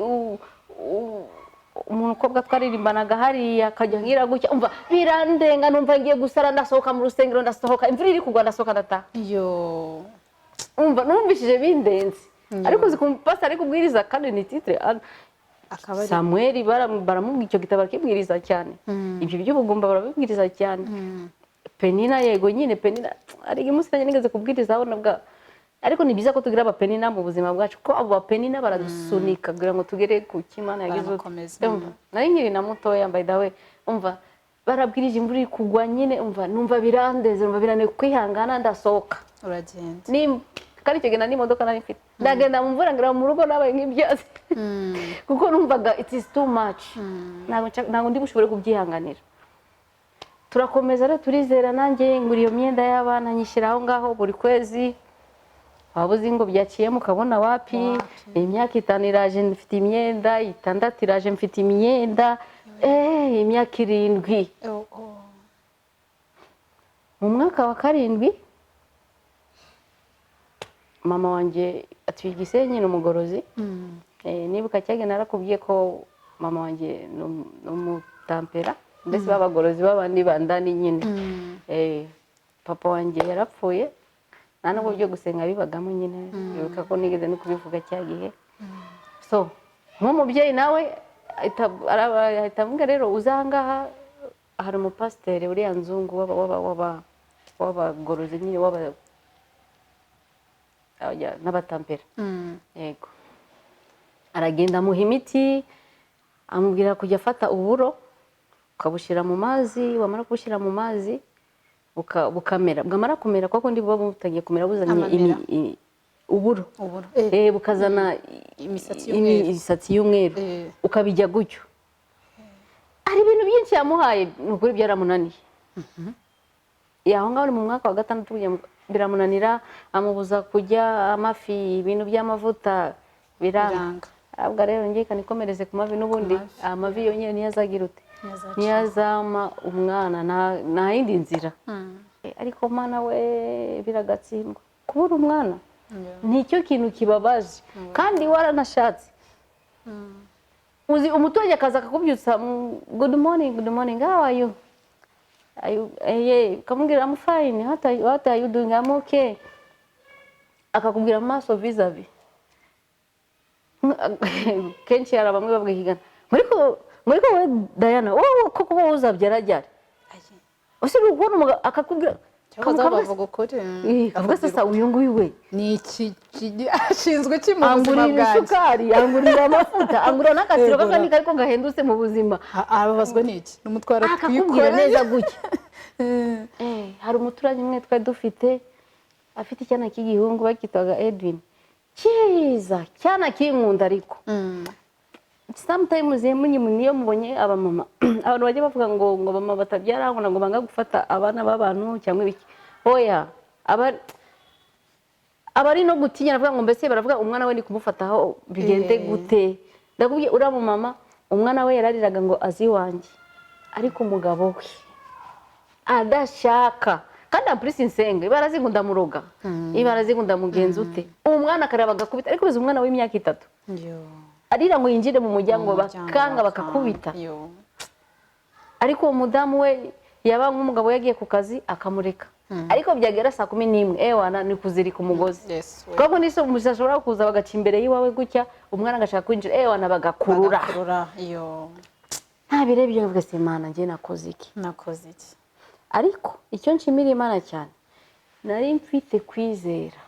Umukobwa twaririmbanaga hariya akajya ngira gutya, umva birandenga, numva ngiye gusara, ndasohoka mu rusengero, ndasohoka imvura iri kugwa, ndasohoka ndataha. Yo. Umva numvishije bindenze, ariko uzi kumva pastor ari kubwiriza kandi ni titre akaba ari Samuel, baramubwira icyo gitabo, barakibwiriza cyane, ibyo by'ubugumba barabibwiriza cyane. Penina, yego nyine Penina, hari umunsi nanjye nigeze kubwirizaho nabwo, ariko ni byiza ko tugira abapenina mu buzima bwacu, kuko abo bapenina baradusunika kugira ngo tugere ku cyo Imana yagize ute. Baranakomeza. Umva, nari nkiri na mutoya, by the way, umva barabwirije imvura iri kugwa nyine, umva numva birandeze, numva birananiye kwihangana, ndasohoka. Uragenda. Ni kandi icyo gihe nta n'imodoka nari mfite, ndagenda mu mvura, ngera mu rugo nabaye nk'ibyatsi, kuko numvaga it is too much, ntabwo ndi bushobore kubyihanganira. Turakomeza rero, turizera, nanjye ngura iyo myenda y'abana, nyishyira aho ngaho buri kwezi. Waba uzi ngo byaciyemo, ukabona wapi. Wapi. Imyaka 5 iraje mfite imyenda, 6 iraje mfite imyenda, imyaka 7. Oh, oh. Mu mwaka wa 7 mama wanjye atuye i Gisenyi, ni umugorozi. Nibuka cyane narakubwiye ko mama wanjye ni umutampera, mbese b'abagorozi b'abandi bandani nyine. Papa wanjye yarapfuye, nta nubwo byo gusenga bibagamo nyine, wibuka ko nigeze no kubivuga cya gihe. So nk'umubyeyi nawe ahita avuga rero uza aha ngaha hari umupasiteri uriya nzungu w'abagorozi nyine n'abatampera. Yego, aragenda amuha imiti, amubwira kujya afata uburo ukabushyira mu mazi, wamara kubushyira mu mazi bukamera, bwamara kumera, kuko ndi buba butangiye kumera buzanye Amamera. Uburo. Uburo. Bukazana Imisatsi y'umweru. Imisatsi y'umweru. Ukabijya gutyo. Hari ibintu byinshi yamuhaye, ni ukuri byaramunaniye. Aho ngaho ni mu mwaka wa 6 biramunanira, amubuza kurya amafi, ibintu by'amavuta biranga. Biranga. Ahubwo rero ngiye kanikomereze ku mavi n'ubundi. Ku mavi. Amavi yonyine niyo azagira ute? Niyo azacika. Niyo azama umwana, nta yindi nzira. Ariko mana we, biragatsindwa kubura umwana. Nicyo kintu kibabaje kandi waranashatse. Uzi umuturage akaza akakubyutsa, "Good morning, good morning, how are you?" Are you yeah, ukamubwira, "I'm fine, what are you doing?" "I'm okay." Akakubwira mu maso vis-a-vis. Kenshi hari bamwe bavuga ikigana muri ko wowe Diana, wowe koko wowe uzabyara ryari? Ayi. Ese uri kubona umugabo akakubwira Cyangwa bavuga ukuri. Kavuga sasa uyu nguyu we ni iki ashinzwe iki mu buzima angurira bwanjye? Isukari, angurira amavuta, angurira n'akasiro Yego, k'akandi ariko gahendutse mu buzima. Ababazwa n'iki? N'umutwaro Akakubwira twikoreye. neza gutya. Hari umuturanyi umwe twari dufite afite icyana cy'igihungu bakitwaga Edwin, cyiza cyana kinkunda, ariko sometimes niyo mubonye abamama, abantu bajya bavuga ngo abamama batabyara, ngo banga gufata abana b'abantu cyangwa ibiki, oya, aba abari no gutinya, aravuga ngo mbese baravuga umwana we ni kumufataho bigende gute? Ndakubwiye, uriya mumama umwana we yarariraga ngo azi iwanjye, ariko umugabo we adashaka, kandi ampurisi nsenga ibara azi ngo ndamuroga, ibara azi ngo ndamugenza ute, uwo mwana akareba agakubita, ariko uzi umwana w'imyaka 3 Yo. arira ngo yinjire mu muryango, Umuryango. Bakanga, bakakubita. Yo. Ariko uwo mudamu we yaba nk'umugabo yagiye ku kazi akamureka, ariko byagera saa 11, ewana ni kuzirika umugozi. Yes, we. Kuko nise umushyitsi ashobora kuza bagaca imbere y'iwawe gutya, umwana agashaka kwinjira, ewana bagakurura. Bagakurura. Yo. Ntabirebye avuga se, Imana, njye nakoze iki? Nakoze iki? Ariko icyo nshimira Imana cyane, nari mfite kwizera,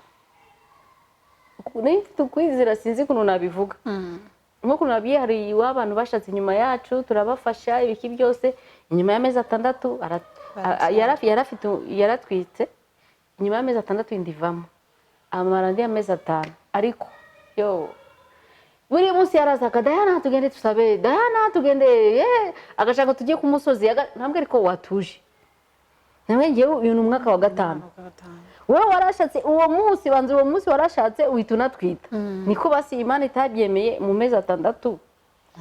nari mfite ukwizera, sinzi ukuntu nabivuga, nk'ukuntu nabwiye, hari iw'abantu bashatse inyuma yacu, turabafasha ibiki byose, inyuma y'amezi 6 yaratwitse, inyuma y'amezi 6 inda ivamo, amara andi amezi 5. Ariko yo buri munsi yarazaga, "Diana, tugende tusabe, Diana, tugende," agashaka tujye ku musozi, ntabwo, ariko watuje nawe, ngewe uyu ni umwaka wa 5. Wowe warashatse uwo munsi, banza uwo munsi warashatse uhita unatwita, niko basi Imana itabyemeye mu mezi 6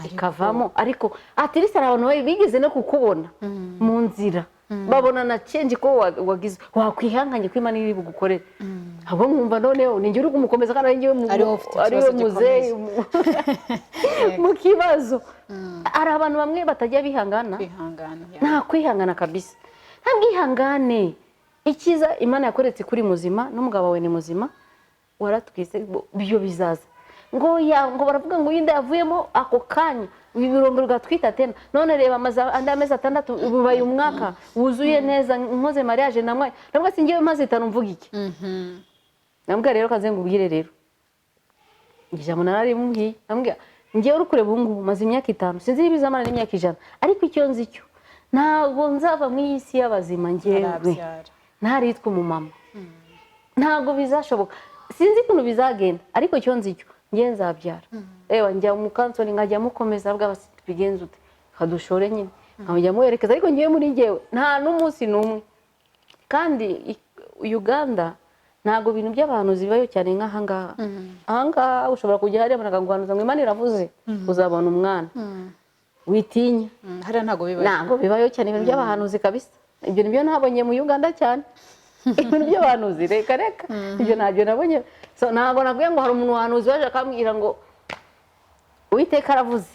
ikavamo, ariko at least hari abantu bigeze no kukubona mu nzira. Babona na change ko wagize, wakwihanganye ko Imana iri bugukorere. Ahubwo nkumva noneho ni njye uri kumukomeza kandi ari njyewe Ari wowe ufite ari we ikibazo muzehe gikomeye. mu kibazo. Hari abantu bamwe batajya bihangana. Kwihangana, yeah. Nta kwihangana kabisa, nta bwihangane. Icyiza, Imana yakoretse kuri muzima n'umugabo wawe ni muzima, waratwise, ibyo bizaza. Ngo ya, ngo baravuga ngo inda yavuyemo ako kanya ibirombe ugatwita tena. None reba, amaze andi amezi 6, ubaye umwaka wuzuye neza nkoze mariage namwe. Nabwo si njyewe maze 5 mvuga iki? Nambwira rero, kaze ngubwire rero, ijambo nararimubwiye. Nambwira, njyewe uri kureba ubu ngubu maze imyaka 5, sinzi niba izamara n'imyaka 100, ariko icyo nzi cyo, ntabwo nzava mu iyi si y'abazima njyewe Ntarabyara. ntaritwa umumama. Ntabwo bizashoboka, sinzi ukuntu bizagenda, ariko icyo nzi cyo, njye nzabyara. Ewa, njya mu counseling, nkajya mukomeza, bwa basi tubigenze ute, kadushore nyine, nkajya muherekeza. Ariko ngewe muri njyewe nta n'umunsi n'umwe. Kandi Uganda ntabwo ibintu by'abantu zibayo cyane nk'ahangaha. Ahangaha ushobora kujya hariya bakaguhanuza ngo Imana iravuze uzabona umwana, witinya. Hariya ntabwo bibayo. Ntabwo bibayo cyane ibintu by'abahanuzi kabisa. Ibyo nibyo nabonye mu Uganda cyane, ibintu by'abahanuzi, reka reka, ibyo ntabyo nabonye. So, ntabwo nakubwiye ngo hari umuntu wahanuzi waje akambwira ngo Uwiteka aravuze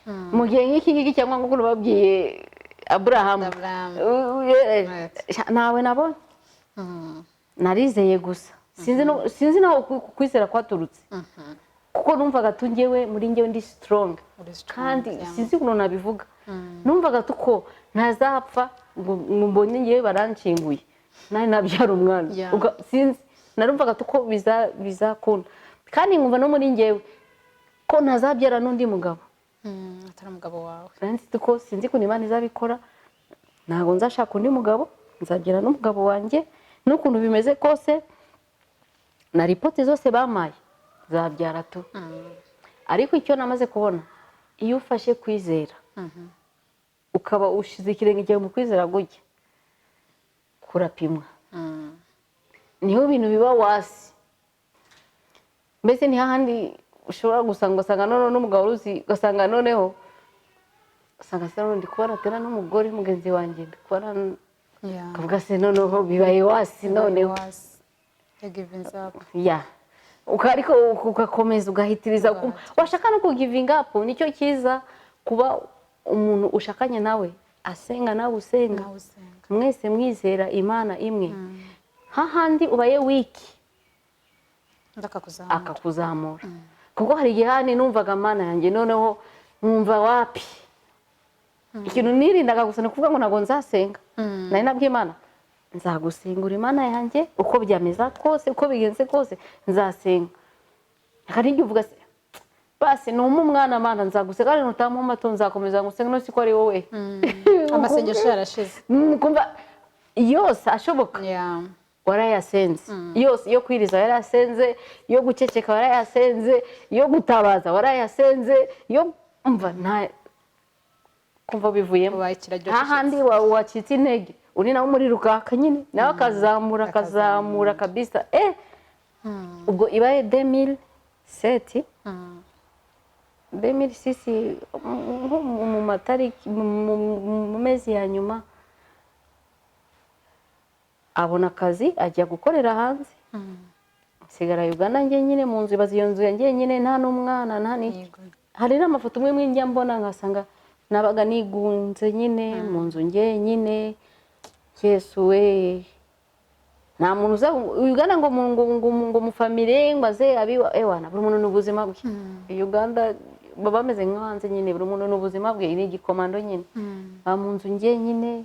mu gihe nk'iki ngiki, cyangwa nk'uko babwiye Aburahamu. Aburahamu. Ntawe nabonye. Narizeye gusa, sinzi naho kwizera kwaturutse, kuko numvaga tu njyewe, muri njyewe ndi strong. Uri strong, kandi sinzi ukuntu nabivuga, numvaga tuko ntazapfa ngo mbone ngewe baranshyinguye nari nabyara umwana. Sinzi, narumvaga tuko bizakunda, kandi nkumva no muri njyewe ko ntazabyara n'undi mugabo Atari umugabo wawe. Nzi ko, sinzi ukuntu Imana izabikora, ntabwo nzashaka undi mugabo, nzabyara n'umugabo wanjye n'ukuntu bimeze kose, na report zose bampaye, nzabyara tu. Ariko icyo namaze kubona, iyo ufashe kwizera, ukaba ushize ikirenge cyawe mu kwizera gutya, kurapimwa, niho ibintu biba wasi. Mbese ni hahandi ushobora gusanga, ugasanga noneho n'umugabo uruzi, ugasanga noneho usanga se ndi kubona tena n'umugore mugenzi wanjye, ndi kubona ukavuga se noneho bibaye wasi noneho. Up. Ya, ariko ugakomeza ugahitiriza, washaka no kugivinga up. Nicyo cyiza, kuba umuntu ushakanye nawe asenga, nawe usenga, Nawe usenga. mwese mwizera Imana imwe. Hahandi ubaye weak, Undi akakuzamura. akakuzamura. Kuko hari igihe hani numvaga Mana yanjye, noneho nkumva wapi. Ikintu nirindaga gusa ni ukuvuga ngo ntabwo nzasenga. Nari nabwiye Imana, nzagusengura Imana yanjye, uko byameza kose, uko bigenze kose, nzasenga. Hari igihe uvuga se basi numa umwana, Mana, nzagusenga, kandi nutamuha to nzakomeza ngusenga, no siko ari wowe. Amasengesho yarashize. Kumva yose ashoboka warayasenze yose, iyo kwiriza warayasenze, iyo guceceka warayasenze, iyo gutabaza warayasenze, iyo umva nta kumva bivuyemo, Ubaye ikiragi. Hahandi wacitse intege, undi nawe umuriro ukaka nyine, nawe akazamura, akazamura kabisa. Ubwo ibaye 2007, 2006, nko mu matariki, mu mezi ya nyuma, abona akazi ajya gukorera hanze, nsigara Uganda njye nyine mu nzu. Ibaze iyo nzu ya njyenyine, nta n'umwana, nta n'iki. Hari n'amafoto umwe njya mbona ngasanga nabaga nigunze nyine mu nzu njyenyine. Yesu we, nta muntu uza Uganda ngo mu famille ngo aze abiwa. Ewana, buri muntu ni ubuzima bwe. Uganda baba bameze nko hanze nyine, buri muntu ni ubuzima bwe, ni igikomando nyine. Baba mu nzu njyenyine,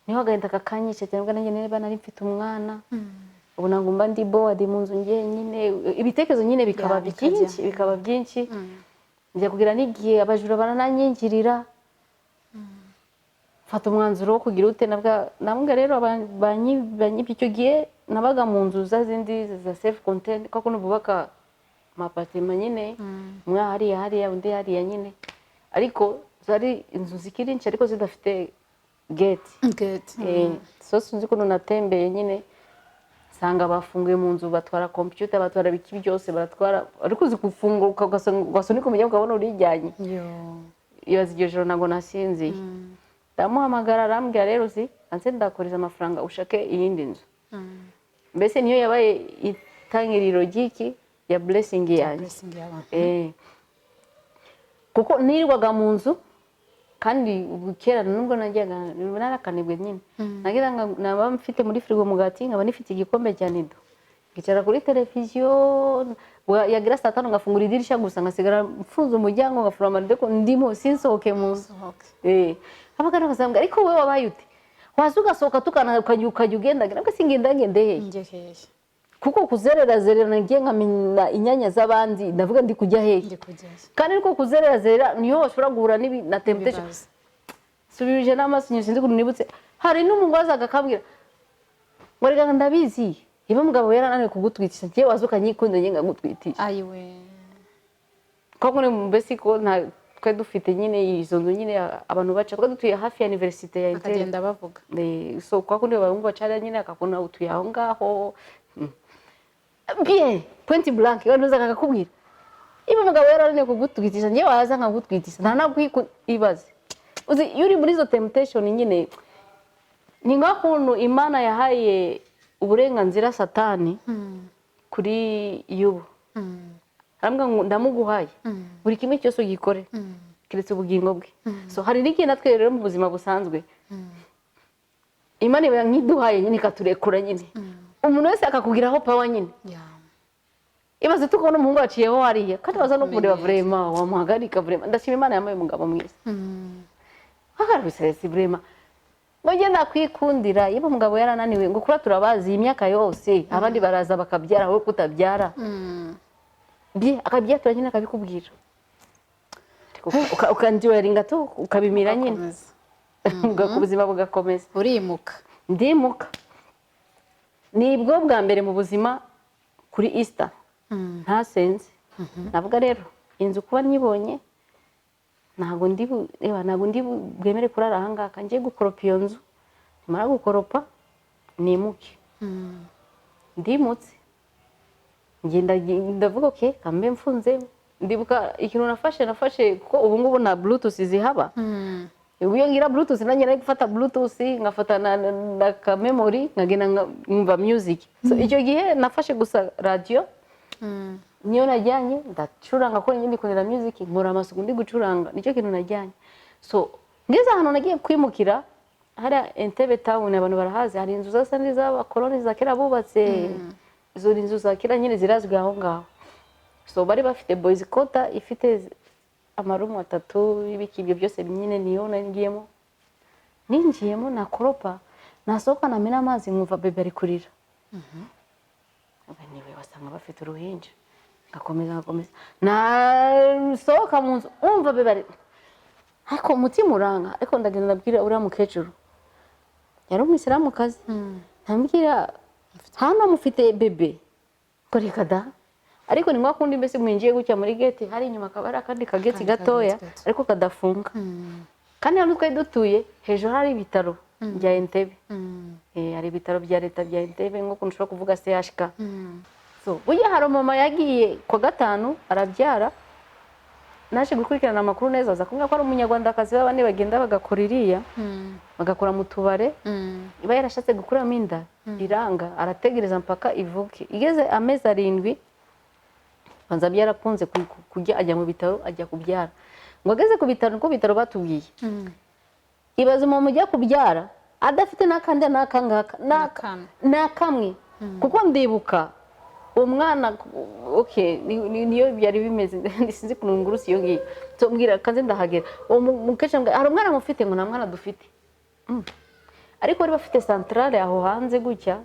niho agahinda kakanyica cyane, ubwo nanjye niba nari mfite umwana, ubu ntabwo mba ndi bored mu nzu njyenyine, ibitekerezo nyine bikaba Ya, bikajya. byinshi, bikaba byinshi. Njya kugira n'igihe abajura barananyingirira, mfata umwanzuro wo kugira ute, nabwo rero banyibye. Icyo gihe nabaga mu nzu za zindi za self contained, kuko bubaka ama apartment nyine, umwe hariya hariya, undi hariya nyine, ariko zari inzu zikiri nshya ariko zidafite gate. Gate. So sinzi ukuntu natembeye nyine, nsanga bafunguye mu nzu, batwara computer, batwara ibiki byose baratwara. Ariko uzi gufunguka ugasunika umuryango ukabona urijyanye? Yo. Ibaze, iryo joro ntabwo nasinziye. Ndamuhamagara, arambwira rero uzi Kanse ndakoreza amafaranga ushake iyindi nzu. Mbese niyo yabaye itangiriro ry'iki, ya blessing yanjye. Blessing y'abantu. Kuko nirirwaga mu nzu, kandi ubu kera nubwo najyaga narakanibwe nyine, nagira ngo naba mfite muri firigo umugati, nkaba nifite igikombe cya Nido, nkicara kuri televiziyo, yagira saa 5 ngafungura idirishya gusa, ngasigara mfunze umuryango, ngafungura amarido ko ndimo, sinsohoke mu nzu. Sohoke. Abagana bakazambwira: "Ariko wowe wabaye ute? Waza ugasohoka tukana, ukajya ugenda." Nabwo singenda, ngende hehe? Njye hehe? Kuko kuzerera zerera nagiye nkamenya inyanya z'abandi, ndavuga ndi kujya hehe? Njye kujyayo. Kandi ariko kuzerera zerera niyo washobora guhura n'ibi na temptation. Ibibazo. Subije n'amaso inyuma, sinzi ukuntu nibutse, hari n'umuntu wazaga akambwira ngo: "Reka, ndabizi, iba umugabo yarananiwe kugutwitisha, njyewe waza ukanyikunda, njye nkagutwitisha." Ayiwe! Koko ni mbese ko nta twe dufite nyine izo nzu nyine abantu baca, twe dutuye hafi ya université ya Entebbe. Bakagenda bavuga. So kwa kundi abahungu bacara nyine akakubona utuye aho ngaho. Bien, point blank, abantu akakubwira: "Iba umugabo yarananiwe kugutwitisha, njyewe waza nkagutwitisha." Nta nabwo ibaze. Uzi iyo uri muri izo temptation nyine, ni nk'ukuntu Imana yahaye uburenganzira Satani kuri Yubu, arambwira ngo: "Ndamuguhaye, buri kimwe cyose ugikore keretse ubugingo bwe." So hari n'igihe natwe rero mu buzima busanzwe Imana iba nk'iduhaye nyine, ikaturekura nyine, umuntu wese akakugiraho power nyine. Ibaze tukabona umuhungu waciyeho hariya, kandi waza no kumureba, vraiment wamuhagarika. Vraiment ndashima Imana yambaye umugabo mwiza. Hagarabise vraiment ngo njye nakwikundira, iyo umugabo yarananiwe, ngo kura turabazi iyi myaka yose, abandi baraza bakabyara, wowe kutabyara. Bye akabyatura nyine, akabikubwira, ukandiwaringa tu, ukabimira nyine. Ugakomeza. Ubuzima bugakomeza. Urimuka. Ndimuka. Nibwo bwa mbere mu buzima kuri Easter ntasenze. Navuga rero inzu kuba nyibonye, ntabwo ndi reba, ntabwo ndi bwemere kurara aha ngaha. Ngiye gukoropa iyo nzu, nimara gukoropa nimuke. Ndimutse, ngenda, ndavuga: "Okay, kambe mfunze." Ndibuka ikintu nafashe kuko ubu ngubu nta bluetooth zihaba. Ubu iyo ngira bluetooth, nanjye nari gufata bluetooth, ngafata na ka memory, nkagenda nkumva music. So icyo gihe nafashe gusa radio, niyo najyanye, ndacuranga ko njye ndikundira music, nkora amasuku ndi gucuranga, nicyo kintu najyanye. So ngeze ahantu nagiye kwimukira, hariya Entebbe town, abantu barahazi, hari inzu zasa n'iz'abakoloni za kera bubatse. Izo ni inzu za kera nyine zirazwi aho ngaho. So bari bafite boys quarter ifite amarumu atatu y'ibiki, ibyo byose nyine niyo nagiyemo. Ninjiyemo, nakoropa, nasohoka, namena amazi, nkumva bebe ari kurira. Niwe wasanga bafite uruhinja. Ngakomeza, ngakomeza, nasohoka mu nzu, umva bebe ari, ariko umutima uranga. Ariko ndagenda, ndabwira uriya mukecuru, yari umuyisilamukazi, ndamubwira: "Hano mufite bebe?" Ko reka da. Ariko ni nka kundi mbese mwinjiye gutya muri gate, hari inyuma akaba ari akandi kageti Akandi gatoya kageti gato. Ariko kadafunga. Kandi hano twari dutuye hejuru hari ibitaro bya Entebbe. Hari ibitaro bya leta bya Entebbe, nk'ukuntu ushobora kuvuga CHK. So burya hari umumama yagiye ku wa gatanu arabyara. Naje gukurikirana amakuru neza, aza kumbwira ko ari umunyarwandakazi, b'abandi bagenda bagakora iriya, bagakora mu tubare. Iba yarashatse gukuramo inda iranga, arategereza mpaka ivuke. Igeze amezi 7, banza byarakunze kujya ajya mu bitaro, ajya kubyara. Ngo ageze ku bitaro, niko bitaro batubwiye. Ibaze umuntu ujya kubyara adafite n'akandi n'aka ngaka N'akamwe. N'akamwe, kuko ndibuka uwo mwana, okay, niyo byari bimeze, sinzi ukuntu ngurusi iyo ngiyo. So mbwira kanze ndahagera, uwo mukecuru ambwira: "Hari umwana mufite?" Ngo nta mwana dufite. Ariko bari bafite centrale aho hanze gutya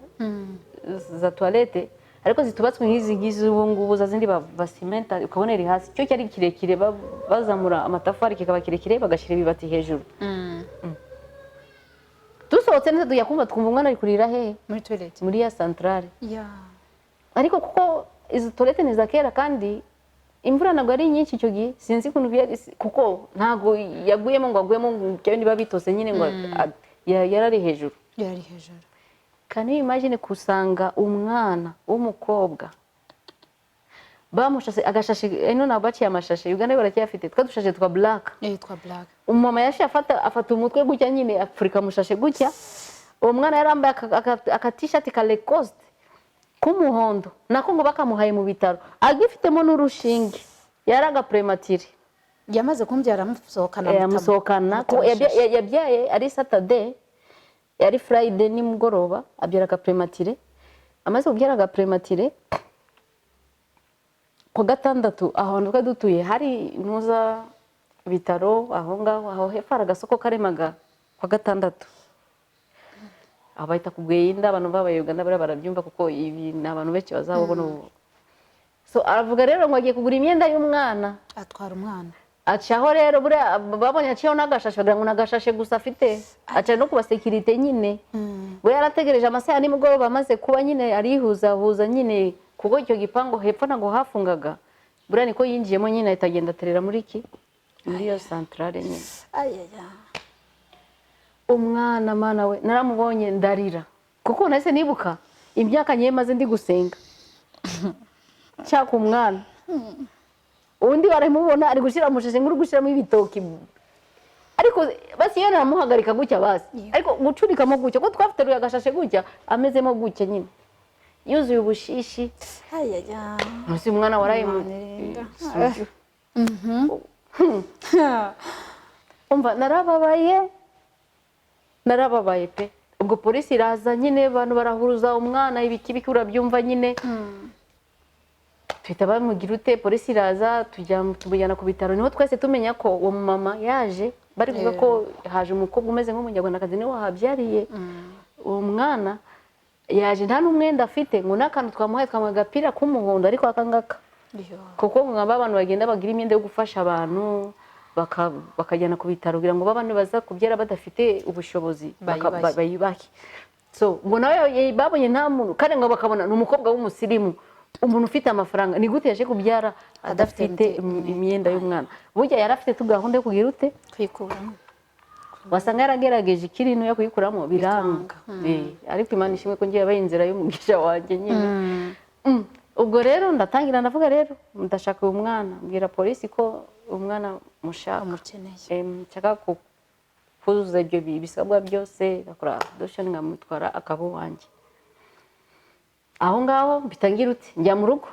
za toilette, ariko zitubatswe nk'izi ngizi ubu ngubu, za zindi basimenta ukabona iri hasi. Cyo cyari kirekire, bazamura amatafari kikaba kirekire, bagashyira ibibati hejuru. Dusohotse neza, tujya kumva twumva umwana ari kurira hehe? Muri toilette. Muri ya centrale. Ya. Ariko kuko izo toilette ni iza kera, kandi imvura ntabwo ari nyinshi icyo gihe, sinzi ukuntu byari, kuko ntabwo yaguyemo ngo aguyemo ngo bya bindi biba bitose nyine, ngo yarari hejuru. Yari hejuru. Can you imagine kusanga umwana w'umukobwa bamushashe agashashi? Ino ntabwo baciye amashashe, Uganda baracyafite twa dushashe twa black. Yitwa black. Umumama yashe afata umutwe gutya nyine, apfurika mushashe gutya. Uwo mwana yarambaye akatishati ka Lacoste k'umuhondo, nako ngo bakamuhaye mu bitaro agifitemo n'urushinge, yari agaprématuré. Yamaze kumbyara amusohokana? Amusohokana. Yabyaye ari Saturday, yari Friday nimugoroba abyara agaprématuré. Amaze kubyara agaprématuré, ku gatandatu aho hantu twari dutuye hari ntuza bitaro aho ngaho, aho hepfo hari agasoko karemaga ku gatandatu, aho bahita ku Bweyinda. Abantu babaye Uganda bariya barabyumva, kuko ibi ni abantu benshi bazabona ubu. So aravuga rero ngo agiye kugura imyenda y'umwana. Atwara umwana. Acaho rero, buriya babonye aciyeho n'agashashe, bagira ngo ni agashashe gusa afite. Aca no ku basekirite nyine. We yarategereje amasaha ya nimugoroba amaze kuba nyine, arihuzahuza nyine, kuko icyo gipangu hepfo ntabwo hafungaga. Buriya niko yinjiyemo nyine, ahita agenda aterera muri iki, muri iyo santarare nyine. Ayaya. Umwana, mana we, naramubonye ndarira, kuko nahise nibuka imyaka ngiye maze ndi gusenga nshaka umwana. Undi baramubona ari gushyira mu shashi nk'uri gushyiramo ibitoki, ariko basi iyo naramuhagarika gutya basi, ariko gucurikamo gutya, kuko twateruye agashashe gutya, amezemo gutya nyine, yuzuye ubushishi. Ayaya. Munsi umwana waraye mu Imana irinda. Umva, narababaye, narababaye pe. Ubwo polisi iraza nyine, abantu barahuruza umwana, ibiki biki, urabyumva nyine. Tuhita bamugira ute, polisi iraza, tujya tumujyana ku bitaro. Niho twese tumenya ko uwo mumama yaje, bari kuvuga ko haje umukobwa umeze nk'umunyarwandakazi, niwe wahabyariye uwo mwana. Yaje nta n'umwenda afite, ngo n'akantu twamuhaye, twamuhaye agapira k'umuhondo, ariko aka ngaka, kuko ngo abantu bagenda bagira imyenda yo gufasha abantu, bakajyana ku bitaro kugira ngo babane baza kubyara badafite ubushobozi Bayubahe. Bayubahe. So ngo nawe babonye nta muntu, kandi ngo bakabona ni umukobwa w'umusirimu, umuntu ufite amafaranga, ni gute yaje kubyara adafite imyenda y'umwana? Burya yari afite tu gahunda yo kugira ute? Kwikuramo. Wasanga yaragerageje ikiri yo kuyikuramo biranga. Ariko Imana ishimwe ko ngiye yabaye inzira y'umugisha wanjye nyine. Ubwo rero ndatangira ndavuga rero ndashaka uyu mwana, mbwira polisi ko umwana mushaka. Umukeneye. Nshaka kuzuza ibyo bisabwa byose, ngakora adoption, nkamutwara akaba uwanjye. Aho ngaho mpita ngira uti njya mu rugo,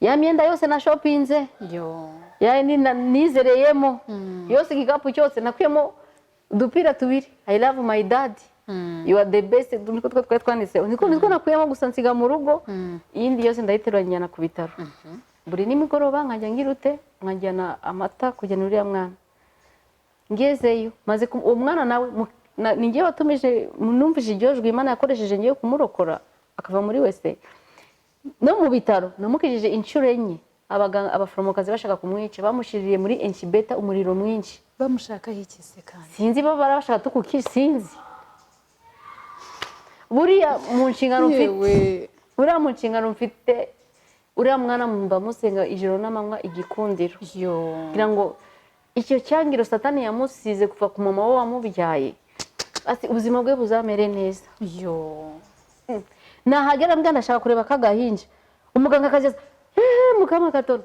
ya myenda yose na shopinze, yo ya nizereyemo yose, igikapu cyose nakuyemo udupira tubiri, "I love my dad", "You are the best", niko two twari twanditseho, niko nakuyemo gusa nsiga mu rugo. Iyindi yose ndayiterura njyana ku bitaro. Buri nimugoroba nkajya ngira ute, nkajyana amata kujyana uriya mwana. Ngezeyo maze uwo mwana nawe ni njye watumije, numvise iryo jwi Imana yakoresheje ngiye kumurokora akava muri wese. No mu bitaro namukijije inshuro enye. Abaganga, abaforomokazi bashaka kumwica, bamushyiriye muri incubator umuriro mwinshi. Bamushakaho iki se kandi? Sinzi, bo barabashaka tukuki, sinzi. Buriya mu nshingano mfite, buriya mu nshingano mfite, uriya mwana mba musenga ijoro n'amanywa, igikundiro, yo kugira ngo icyo cyangiro Satani yamusize kuva ku mama we wamubyaye, ati ubuzima bwe buzamere neza. Yo. Nahagera mbwa ndashaka kureba kagahinja, umuganga akageza eee mukama katoro,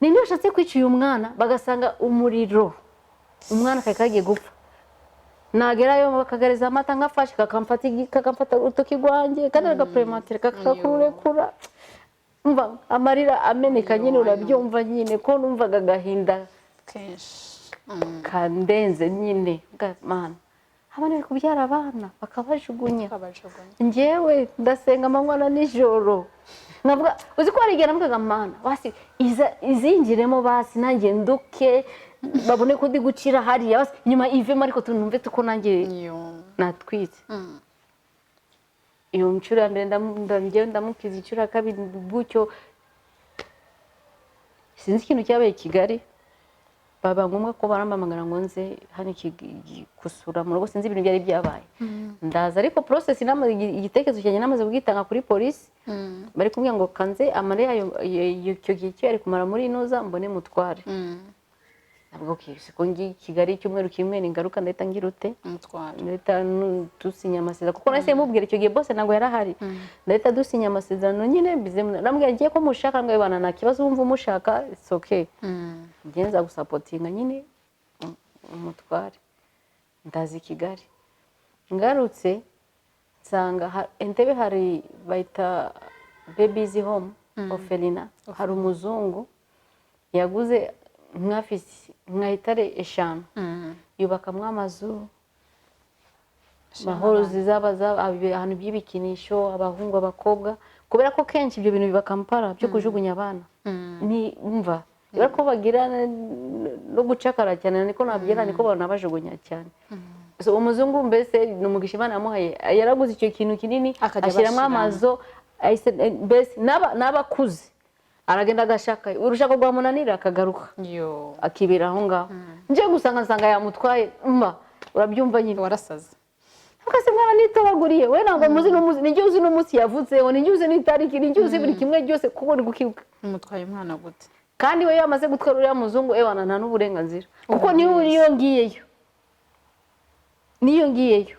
ninde washatse kwica uyu mwana? Bagasanga umuriro, umwana kari kagiye gupfa. Nagerayo bakagareza amata, nkafashe kakamfata kakamfata urutoki rwanjye, kandi agaprématuré kakakurekura. Umva, amarira ameneka nyine, urabyumva nyine ko numvaga agahinda kenshi. Kandenze nyine. Bwa Mana, abana bari kubyara abana bakabajugunya. Kabajugunya. Njyewe ndasenga amanywa na nijoro, nkavuga, uzi ko hari igihe navugaga: "Mana, basi iza izingiremo, basi nanjye nduke, babone ko ndi gukira hariya, basi nyuma ivemo, ariko tunumve ko nanjye yo natwitse." Iyo nshuro ya mbere njyewe ndamukiza, inshuro ya kabiri gutyo. Sinzi ikintu cyabaye i Kigali, baba ngombwa ko barampamagara ngo nze hano gusura mu rugo. Sinzi ibintu byari byabaye, ndaza, ariko process igitekerezo cyanjye namaze kugitanga kuri polisi. Bari kumbwira ngo kanze amare yayo icyo gihe cyo yari kumara muri inoza, mbone mutware. Ntabwo okay, siko ngiye i Kigali icyumweru kimwe, ni ngaruka ndahita ngira ute? Umutwaro. Ndahita dusinya amasezerano, kuko nahise mubwira icyo gihe bose ntabwo yari ahari. Ndahita dusinya amasezerano nyine, bize namubwira ngiye ko mushaka, mbwira bana nta kibazo, wumva umushaka, it's okay, ngiye nza gusapotinga nyine umutware. Ndaza i Kigali, ngarutse. Nsanga Entebbe hari bayita babies home, orphelinat. Hari umuzungu yaguze nka hectare 5, yubakamwo amazu, mahorozi zaba ahantu by'ibikinisho, abahungu, abakobwa, kubera ko kenshi ibyo bintu biba Kampala byo kujugunya abana. Ni umva, kubera ko bagira no gucakara cyane, niko nabyera, niko banabajugunya cyane. So, umuzungu mbese ni umugisha Imana yamuhaye, yaraguze icyo kintu kinini, akajya ashyiramo abashiramo. Amazu mbese n'abakuze aragenda agashaka urushako rwamunanira akagaruka, yo, akibera aho ngaho. Nje gusanga nsanga yamutwaye, mba urabyumva nyine. Warasaze. Akase mwana nitoraguriye we, ntabwo muzi n'umunsi, nijye uzi n'umunsi yavutseho, nijye uzi n'itariki, nijye uzi buri kimwe byose, kuko uri gukibuka. Umutwaye umwana gute? Kandi we iyo amaze gutwara uriya muzungu, ewana, nta n'uburenganzira, kuko niyo niyo ngiyeyo,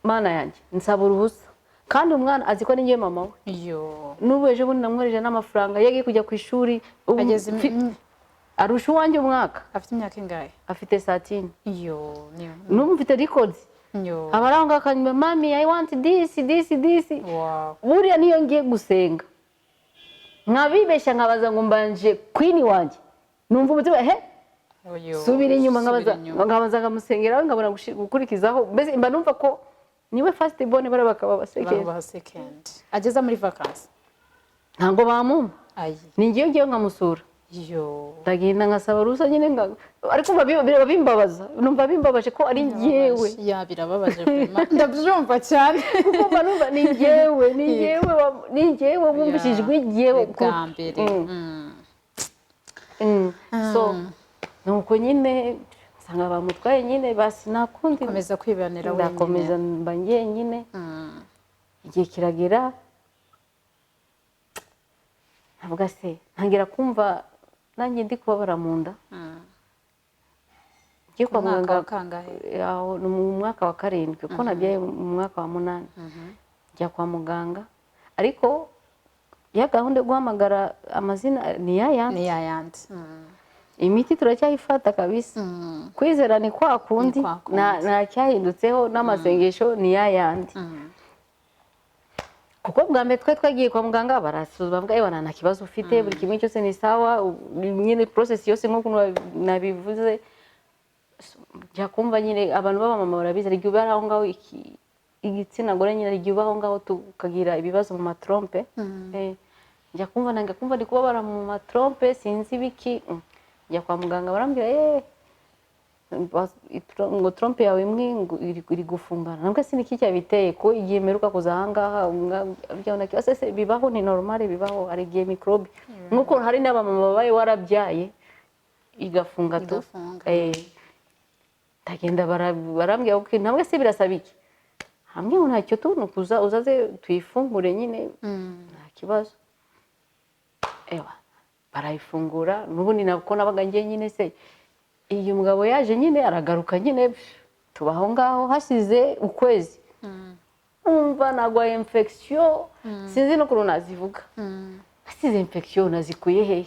Mana yanjye, nsaba uruhusa, kandi umwana azi ko ni njye mama we. Yo. N'ubu ejo bundi namwohereje n'amafaranga iyo agiye kujya ku ishuri. Ubu ageze arusha uwanjye umwaka. Afite imyaka ingahe? Afite 13. Yo, niyo. N'ubu mfite records. Yo. Aba ari aho ngaho akanyuma: "Mummy, I want this, this, this." Wow. Buriya niyo ngiye gusenga nkabibeshya, nkabaza ngo mbanje queen wanjye, numva umutima he. Yo. Subira inyuma, nkabaza, subira inyuma. Nkabaza nkamusengera, nkabona gukurikizaho. Mbese mba numva ko niwe first born, bariya bakaba ba second. Babaha second ageza muri vacances. Ntabwo bamumpa. Ayi. Ni ngiyo ngiye nkamusura. Yo. Ndagenda ngasaba uruhusa nyine, ariko biba bimbabaza, numva bimbabaje ko ari njyewe. Ya, birababaje vraiment, ndabyumva cyane. Kuko mba numva ni njyewe, ni njyewe ni njyewe wumvise ijwi njyewe bwa mbere. So nuko nyine nsanga bamutwaye nyine, basi nakundi. Komeza kwibanira wenyine. Ndakomeza mba njyenyine. Igihe kiragera, ntabwo se ntangira kumva nanjye ndi kubabara mu nda. Ngiye kwa Umwaka muganga. wa kangahe? Aho ni mu mwaka wa 7, kuko nabyaye mu mwaka wa 8. Njya kwa muganga, ariko ya gahunda yo guhamagara amazina ni ya yandi. Ni yayandi. Imiti turacyayifata kabisa. Kwizera ni kwa kundi. Ni kwa kundi. Nta cyahindutseho, n'amasengesho ni ya yandi. Kuko bwa mbere twe twagiye kwa muganga, barasuzuma, bavuga: "Ewana, nta kibazo ufite, buri kimwe cyose ni sawa." Nyine process yose nk'uko nabivuze, njya kumva nyine abantu b'abamama barabizi, hari igihe uba aho ngaho igitsina gore nyine, hari igihe uba aho ngaho tukagira ibibazo mu matrompe. Njya kumva, nanga kumva ndi kubabara mu matrompe, sinzi ibiki. Njya kwa muganga, barambwira ngo trompe yawe imwe ngo iri gufungana. Nabwo se niki cyabiteye, ko igihe mperuka kuza ahangaha byabona kibazo se? Bibaho, ni normal, bibaho. Hari igihe microbe, nk'uko hari n'abamama babaye warabyaye igafunga tu. Igafunga. Ndagenda, barambwira ko ntabwo se birasaba iki, hamwe ngo ntacyo tu, ni ukuza uzaze tuyifungure nyine. Nta kibazo. Ewa, barayifungura. N'ubundi nako nabaga njye nyine se, iyo umugabo yaje nyine aragaruka nyine, tuba aho ngaho. Hashize ukwezi numva nagwaye infection, sinzi n'ukuntu nazivuga. Hasize infection nazikuye hehe?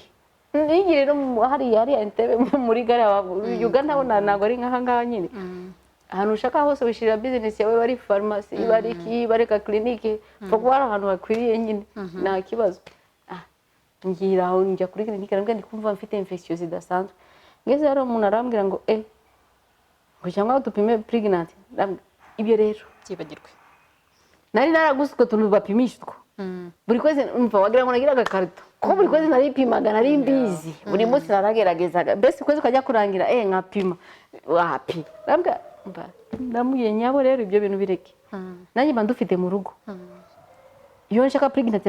Nigire no hariya hariya Entebbe muri gare ya Uganda ho, ntabwo ari nk'aha ngaha nyine. Ahantu ushaka hose wishyirira business yawe, bari farumasi, bari iki, bari ka clinique, upfa kuba ari ahantu hakwiriye nyine, nta kibazo. Ngira aho njya kuri clinique, arambwira ndi kumva mfite infection zidasanzwe. Ngeze hariya umuntu arambwira ngo ngo cyangwa dupime pregnant. Ndambwira, ibyo rero byibagirwe. Nari naraguze utwo tuntu bapimisha utwo buri kwezi, umva wagira ngo nagira agakarito, kuko buri kwezi naripimaga, nari mbizi, buri munsi narageragezaga, mbese ukwezi kajya kurangira nkapima, wapi. Ndambwira, mba ndamubwiye nyabo rero ibyo bintu bireke, nanjye mba ndufite mu rugo, iyo nshaka pregnant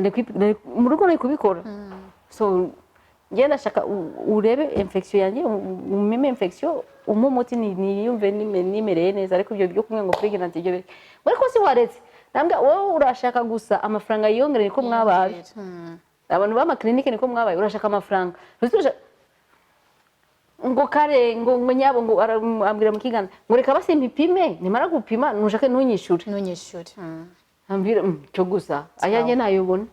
mu rugo nari kubikora. So njye ndashaka urebe infection yanjye, umime infection, umpe umuti, niyumve nimereye neza, ariko ibyo byo kumwe ngo pregnant, ibyo bireke. Ariko si waretse, ndambwira wowe urashaka gusa amafaranga yiyongere, niko mwabaye. Abantu b'amakilinike niko mwabaye, urashaka amafaranga. Ngo kare ngo nyabo ngo ambwira mu kigana ngo reka basi mpipime, nimara gupima nushake ntunyishure. Ntunyishure. Ambwira: cyo gusa ayanjye nayobona."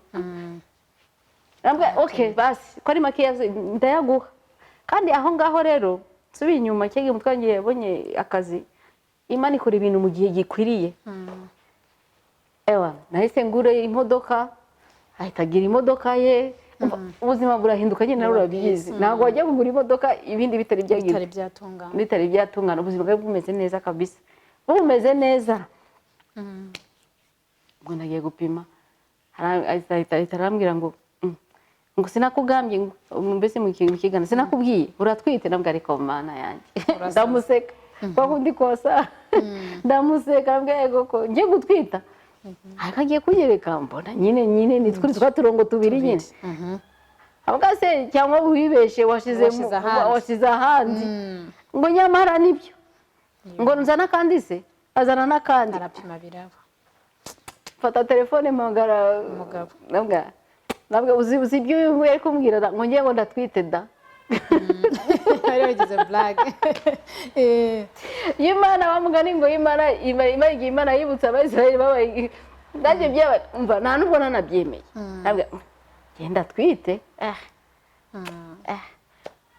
Ambwira: "Okay, basi ko ari makeya ndayaguha." Kandi aho ngaho rero nsubiye inyuma, cyangwa umutwe wanjye yabonye akazi, Imana ikora ibintu mu gihe gikwiriye. Ewa, nahise ngure imodoka, ahita agira imodoka ye. Ubuzima burahinduka nyine, nawe urabizi, ntabwo wajya kugura imodoka ibindi bitari byagira bitari byatungana. Bitari byatungana. Ubuzima bwari bumeze neza kabisa, bumeze neza. Ubwo nagiye gupima, ahita arambwira ngo ngo sinakugambye, ngo mbese mu kintu kigana sinakubwiye uratwite? Nabwo ariko Mana yanjye, ndamuseka kwa kundi kosa, ndamuseka, arambwira yego ko ngiye gutwita, ariko agiye kunyereka mbona nyine ni twa turongo tubiri nyine. Avuga se cyangwa wibeshe washize Washize ahandi. Washize ahandi. Ngo nyamara nibyo, ngo nzana akandi se, azana n'akandi. Arapima biraba. Mfata telefone mpamagara Umugabo. Nabwo uzi ibyo uyu nguyu ari kumbwira da, ngo ngiye ngo ndatwite da. Bari bagize blague. Iyo Imana bamugani ngo Imana igihe Imana yibutsa Abayisiraheli babaye nanjye byaba, umva, nta nubwo nanabyemeye. Nabwo genda twite,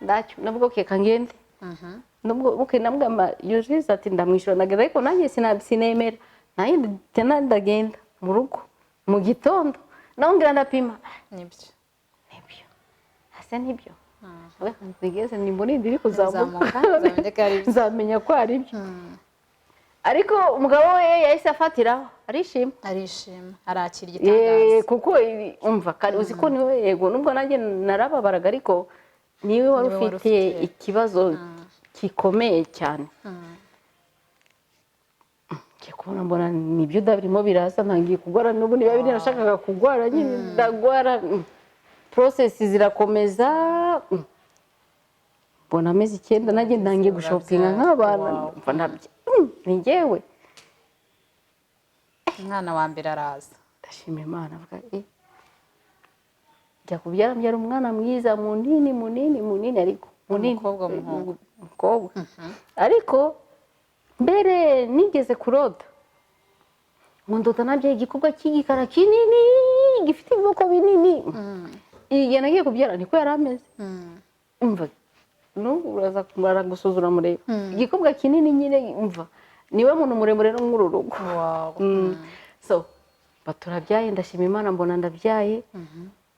ndacyo nabwo keka ngende nubwo okay, nabwo ama yujiriza ati ndamwishyura, ndagenda, ariko nanjye sinemera, nanjye ndagenda mu rugo mu gitondo nongera ndapima. Nibyo. Nibyo ase, nibyo. Ntigeze nimbona indi iri kuzamuka. Kuzamuka, nzamenya ko ari byo. Nzamenya ko ari byo. Ariko umugabo we yahise afatiraho arishima. Arishima, arakira igitangaza. Kuko umva kare uzi ko niwe, yego nubwo nanjye narababaraga, ariko niwe wari Niwe wari ufite ufite ikibazo gikomeye cyane. Ngiye kubona mbona nibyo da, birimo biraza, ntangiye kugwara n'ubu niba biri nashakaga kugwara nyine ndagwara. Process zirakomeza. Mbona amezi 9 nanjye ntangiye gushopinga nk'abana. Mva ndabya, ni njyewe. Umwana wa mbere araza. Ndashima Imana, avuga njya kubyara, mbyara umwana mwiza, munini munini munini, ariko munini. Umukobwa, umuhungu? Umukobwa. Ariko mbere nigeze kurota ngo ndota nabyaye igikorwa cy'igikara kinini gifite ibiboko binini. Igihe nagiye kubyara niko yari ameze. Umva, n'ubu uraza kumara gusuzura mureba igikobwa kinini nyine, umva, niwe muntu muremure no muri uru rugo. So baturabyaye, ndashima Imana, mbona ndabyaye.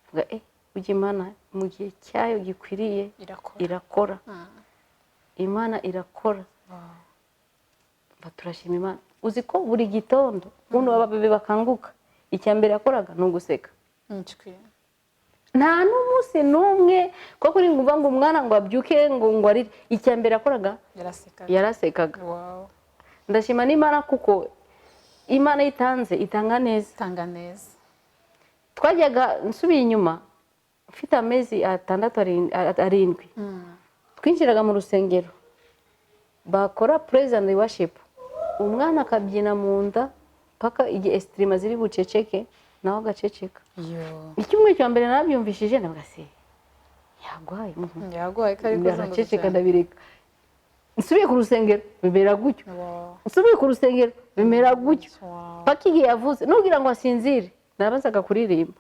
Mvuga, ujya Imana mu gihe cyayo gikwiriye Irakora. Irakora, Imana irakora. Turashima Imana. Uzi ko buri gitondo buno ababebe bakanguka, icya mbere yakoraga ni uguseka. Nshwi. Nta n'umunsi n'umwe ko kuri ngo uva ngo umwana ngo abyuke ngo arire, icya mbere yakoraga Yarasekaga. Yarasekaga. Ndashima n'Imana kuko Imana itanze itanga neza. Tanga neza. Twajyaga, nsubiye inyuma mfite amezi 6, 7, twinjiraga mu rusengero bakora praise and worship, umwana akabyina mu nda paka igihe instrument ziri buceceke, nawe agaceceka. Yo. Icyumweru cya mbere narabyumvishije, ndavuga se yagwaye? Yaguhaye ko ari kuzunguza Araceceka. Cyane. Ndabireka, nsubiye ku rusengero bimera gutyo. Nsubiye ku rusengero bimera gutyo. Paka igihe yavuze nubwira ngo asinzire, nabanzaga kuririmba.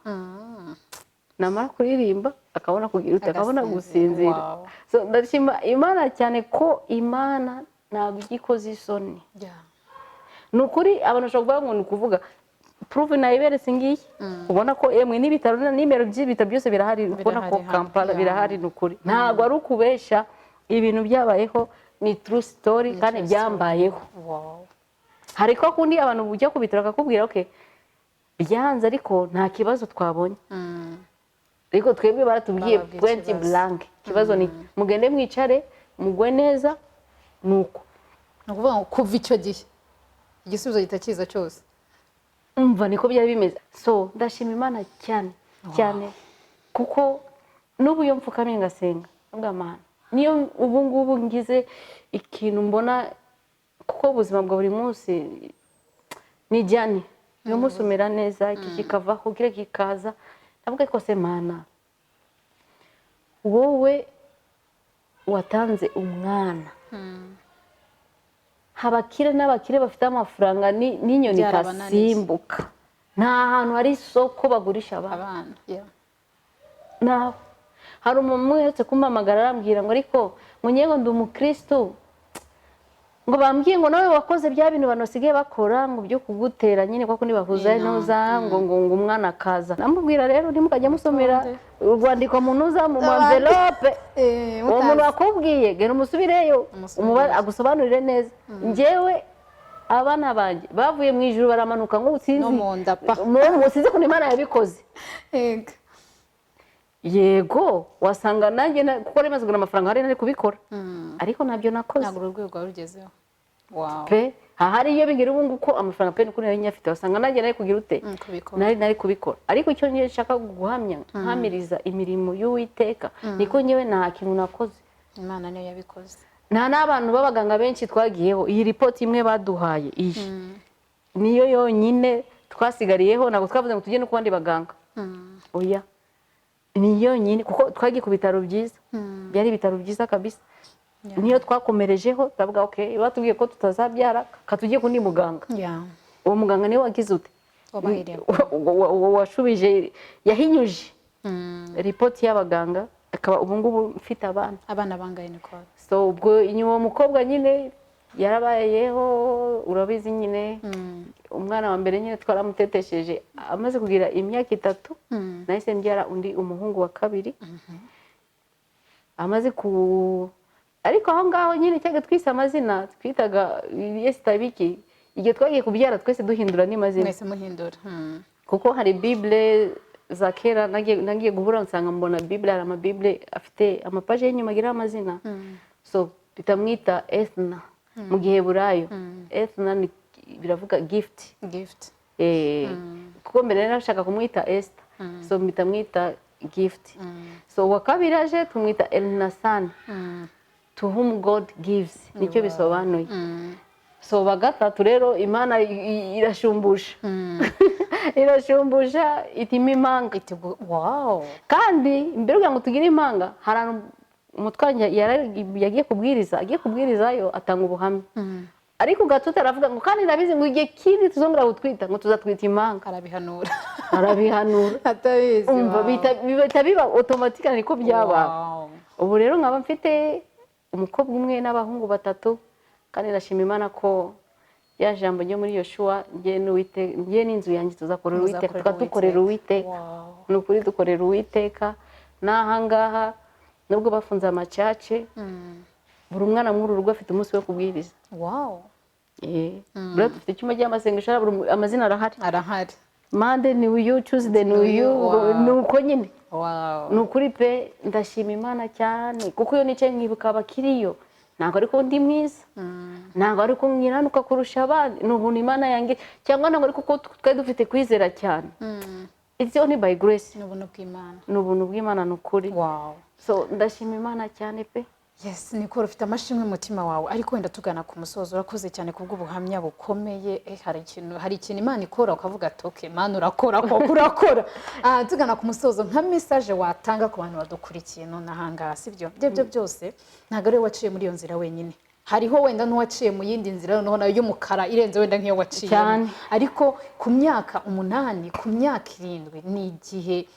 Namara kuririmba akabona kugira ute, akabona Agasinzira. gusinzira. So ndashima Imana cyane ko Imana ntabwo ijya ikoza isoni. Ni ukuri, abantu bashobora kuvuga ngo ni ukuvuga, proof nayiberetse ngiyi. Ubona ko emwe n'ibitaro na nimero by'ibitaro byose birahari, ubona ko Birahari hano. Kampala birahari. Ni ukuri, ntabwo ari ukubesha, ibintu byabayeho, ni true story kandi True story. byambayeho. Hari ko kundi abantu ujya ku bitaro bakakubwira okay byanze, ariko nta kibazo twabonye. Ariko twebwe baratubwiye Bababwiye point ikibazo. blank, ikibazo ni mugende mwicare mugwe neza, nuko. Ni ukuvuga ngo kuva icyo gihe igisubizo gihita kiza cyose. Umva, niko byari bimeze. So ndashima Imana cyane cyane kuko n'ubu iyo mfukamye ngasenga, mvuga Mana, niyo ubu ngubu ngize ikintu mbona, kuko ubuzima bwa buri munsi ni jyani, uyu munsi umera neza, iki kikavaho, kiriya kikaza, ndavuga ariko se Mana, wowe watanze umwana, abakire n'abakire bafite amafaranga n'inyoni Byarabananiye. ikasimbuka, nta hantu hari isoko bagurisha abana. Abana, yeah. Naho hari umuntu umwe uherutse kumpamagara arambwira ngo ariko ngo ngewe ndi umukristo. Ngo bambwiye ngo nawe wakoze bya bintu abantu basigaye bakora, ngo byo kugutera nyine, kuko nibahuza Inama. Ntuza ngo umwana akaza. Namubwira rero, ntimukajya musomera urwandiko munuza mu envelope. Uwo muntu wakubwiye, genda umusubireyo. Umusubireyo. Agusobanurire neza. Njyewe abana banjye bavuye mu ijuru baramanuka ngo sinzi No mu nda pa. Sinzi ukuntu Imana yabikoze. Yego, wasanga nanjye kuko nari maze kugura amafaranga, hari nari kubikora, ariko ntabyo nakoze. Ntabwo uru rwego wari ugezeho. Wow. Pe, ahari iyo bigira ubu ngubu ko amafaranga pe, nuko nari nyafite, wasanga nanjye nari kugira ute? Kubikora. Nari kubikora, ariko icyo ngiye nshaka guhamya, nkamiriza imirimo y'Uwiteka, niko ngewe nta kintu nakoze. Imana niyo yabikoze. Nta n'abantu b'abaganga benshi twagiyeho. Iyi ripoti imwe baduhaye, iyi niyo yonyine twasigariyeho. Ntabwo twavuze ngo tujye no ku bandi baganga, oya, ni yonyine, kuko twagiye ku bitaro byiza, byari ibitaro byiza kabisa. Niyo twakomerejeho, turavuga okay, batubwiye ko tutazabyara, katujye kundi muganga. Uwo muganga niwe wagize ute? Wabahiriye. Washubije, yahinyuje ripoti y'abaganga, akaba ubu ngubu mfite abana. Abana bangahe, Nicole? So ubwo inyuma uwo mukobwa nyine yarabayeho, urabizi nyine, umwana wa mbere nyine twaramutetesheje amaze kugira imyaka 3. Nahise mbyara undi umuhungu wa kabiri amaze ku, ariko aho ngaho nyine cyangwa twise amazina twitaga Esita biki, igihe twagiye kubyara twese duhindura n'amazina. Mwese muhindura. Kuko hari bible za kera nagiye guhura nsanga mbona bible, hari amabible afite amapaje y'inyuma agira amazina. So bitamwita Ethna mu Giheburayo. Ethna ni, biravuga gift. Gift. Kuko mbere nari nashaka kumwita Esther, so mpita mwita Gift. So uwa kabiri aje tumwita Elnasan, to whom God gives, nicyo bisobanuye. So wa gatatu rero Imana irashumbusha, irashumbusha itima impanga. Iti wow. Kandi mbere kugira ngo tugire impanga, hari ahantu umutware yagiye kubwiriza, agiye kubwirizayo atanga ubuhamya, ariko gatuta aravuga ngo kandi ndabizi ngo igihe kindi tuzongera gutwita, ngo tuzatwita impanga. Arabihanura. Arabihanura. Atabizi. Umva, bihita biba automatique, niko byaba. Ubu rero nkaba mfite umukobwa umwe n'abahungu batatu, kandi ndashima Imana ko ya jambo ryo muri Yoshuwa, njye n'inzu yanjye tuzakorera Uwiteka. Muzakorera. Tukaba dukorera Uwiteka. Ni ukuri dukorera Uwiteka. N'ahangaha nubwo bafunze amacace, buri mwana muri uru rugo afite umunsi wo kubwiriza. Buriya dufite icyumba cy'amasengesho, amazina arahari. Arahari. Monday ni uyu, Tuesday ni uyu. Ni uko nyine. Ni ukuri pe, ndashima Imana cyane, kuko iyo nicaye nkibuka abakiriyo, ntabwo ariko ndi mwiza, ntabwo ariko nkiranuka kurusha abandi, ni ubuntu Imana yanjye, cyangwa ntabwo ariko kuko twari dufite kwizera cyane. It's only by grace. Ni ubuntu bw'Imana. Ni ubuntu bw'Imana, ni ukuri. So ndashima Imana cyane pe. Yes, Nicole, ufite amashimwe mu mutima wawe, ariko wenda tugana ku musozo, urakoze cyane kubw'ubuhamya bukomeye. Hari ikintu Imana ikora ukavuga ati okay, Imana urakora koko, urakora. Tugana ku musozo, nka message watanga ku bantu badukurikiye none ahangaha, sibyo? Ibyo byo byose ntabwo ari wowe waciye muri iyo nzira wenyine, hariho wenda n'uwaciye mu yindi nzira noneho nayo y'umukara irenze wenda nk'iyo waciyemo. Cyane. Ariko ku myaka 8, ku myaka 7, ni igihe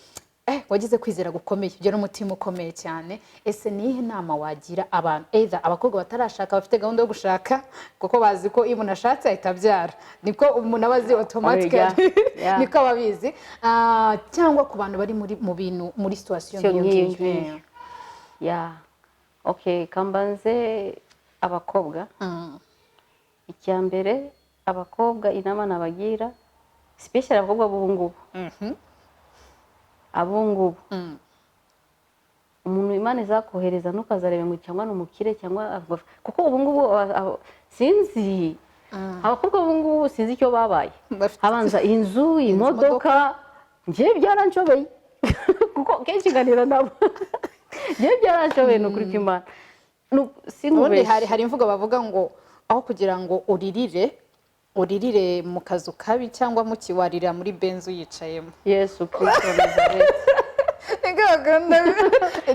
wagize kwizera gukomeye, ugira n'umutima ukomeye cyane. Ese ni iyihe nama wagira abantu, either abakobwa batarashaka bafite gahunda yo gushaka, kuko bazi ko iyo umuntu ashatse ahita abyara, niko umuntu aba azi automatically, niko aba abizi, cyangwa ku bantu bari muri mu bintu, muri situation Sio nk'iyo nk'iyo ngiyo? ngiyo. Ya, okay, kambanze abakobwa. Icya mbere, abakobwa inama nabagira, especially abakobwa b'ubu ngubu, ab'ubu ngubu, umuntu Imana izakohereza ntukazarebe ngo cyangwa ni umukire cyangwa kuko ubu ngubu sinzi, abakobwa b'ubu ngubu sinzi icyo babaye. Habanza inzu, imodoka. Njyewe byaranshobeye, kuko kenshi nganira nabo, njyewe byaranshobeye, ni ukuri kw'Imana. Ubundi Sinkubeshye. hari imvugo bavuga ngo aho kugira ngo uririre mu kazu kabi cyangwa mu kiwarira muri Benz uyicayemo. Yesu Kristo wa Nazareti.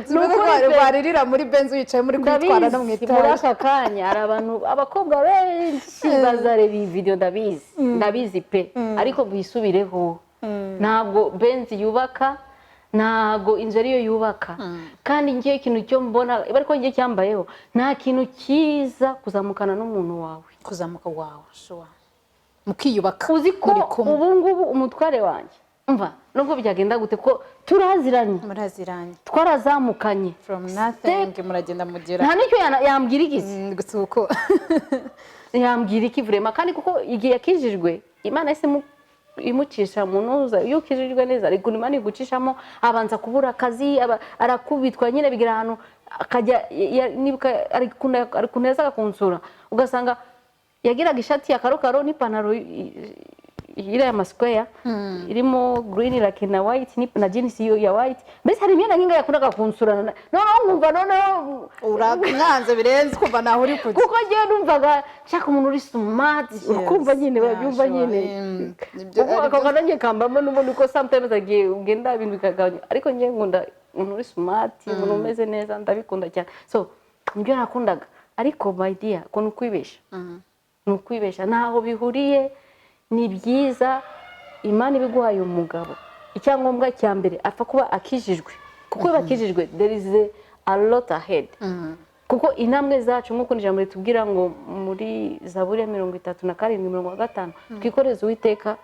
Ni ukuri pe. Waririra muri Benz uyicayemo, uri kwitwara no mu Ndabizi, muri itaje. aka kanya hari abantu, abakobwa benshi bazareba iyi video, ndabizi, ndabizi pe, ariko bisubireho. Ntabwo Benz yubaka, Ntago inzu ariyo yubaka. Kandi ngiye ikintu cyo mbona, ariko ngiye cyambayeho, nta kintu cyiza kuzamukana n'umuntu wawe. Kuzamuka wawe, sure, mukiyubaka. Uzi ko Muri kumwe. ubu ngubu umutware wanjye, mva, nubwo byagenda gute, ko turaziranye. Muraziranye. Twarazamukanye. From nothing muragenda mugera. Nta n'icyo yambwira igize. Gusa uko Yambwira iki vraiment? Kandi kuko igihe yakijijwe, Imana yahise imucisha mu ntuza. Iyo ukijijwe neza, ariko Imana igucishamo, abanza kubura akazi, arakubitwa nyine, bigera ahantu akajya nibuka ari ukuntu yazaga kunsura, ugasanga yagiraga ishati ya karokaro n'ipantaro iriya masikweya irimo green like na white na jeans ya white. Mbese hari imyenda nk'inga yakundaga kunsura, noneho nkumva noneho Uramwanze birenze, kumva naho uri kujya. Kuko ngewe numvaga nshaka umuntu uri smart, ukumva nyine babyumva nyine. Kuko ako kanongeye kambamo n'ubundi, ko sometimes agiye ugenda ibintu bikagabanya, ariko ngewe nkunda umuntu uri smart, umuntu umeze neza, ndabikunda cyane. So nibyo nakundaga. Ariko my dear, ko ni ukwibesha, ni ukwibesha, ntaho bihuriye. Ni byiza Imana ibiguhaye umugabo, icyangombwa cya mbere apfa kuba akijijwe, kuko iyo bakijijwe there is a lot ahead. Kuko intambwe zacu, nk'uko ijambo ritubwira ngo muri Zaburi ya 37:5, twikoreze Uwiteka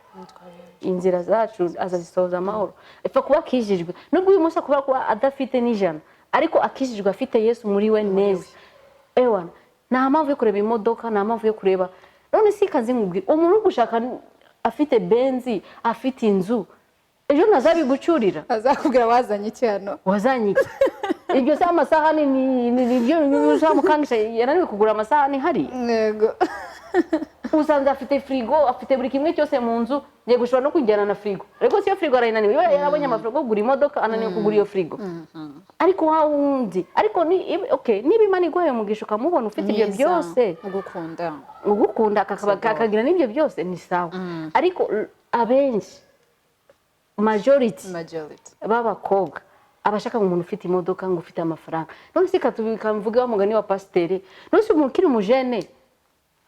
inzira zacu, azazisohoza amahoro. Ipfa kuba akijijwe, nubwo uyu munsi akuba kuba adafite n'ijana, ariko akijijwe, afite Yesu muri we neza, ewana, nta mpamvu yo kureba imodoka, nta mpamvu yo kureba. None si kazi nkubwira, umuntu uri gushaka afite Benz, afite inzu, ejo ntazabigucurira? Azakubwira wazanye iki hano? Wazanye iki? Ibyo si amasahani, ni ibyo uzamukangisha yananiwe kugura amasahani hari. Yego. Usanze afite firigo, afite buri kimwe cyose mu nzu, yego, ushobora no kujyana na firigo, ariko si iyo firigo arayinaniwe. Iyo yarabonye amafaranga yo kugura imodoka, ananiwe kugura iyo firigo. Ariko wa wundi, ariko ni okay, niba Imana iguhaye umugisha ukamubona ufite ibyo Mwiza, byose, ugukunda, ugukunda, akagira n'ibyo byose, ni sawa. Ariko abenshi, majority majority b'abakobwa, abashaka ngo umuntu ufite imodoka, ngo ufite amafaranga. None se kamvuge wa mugani wa pasiteri, none se umuntu ukiri umujene,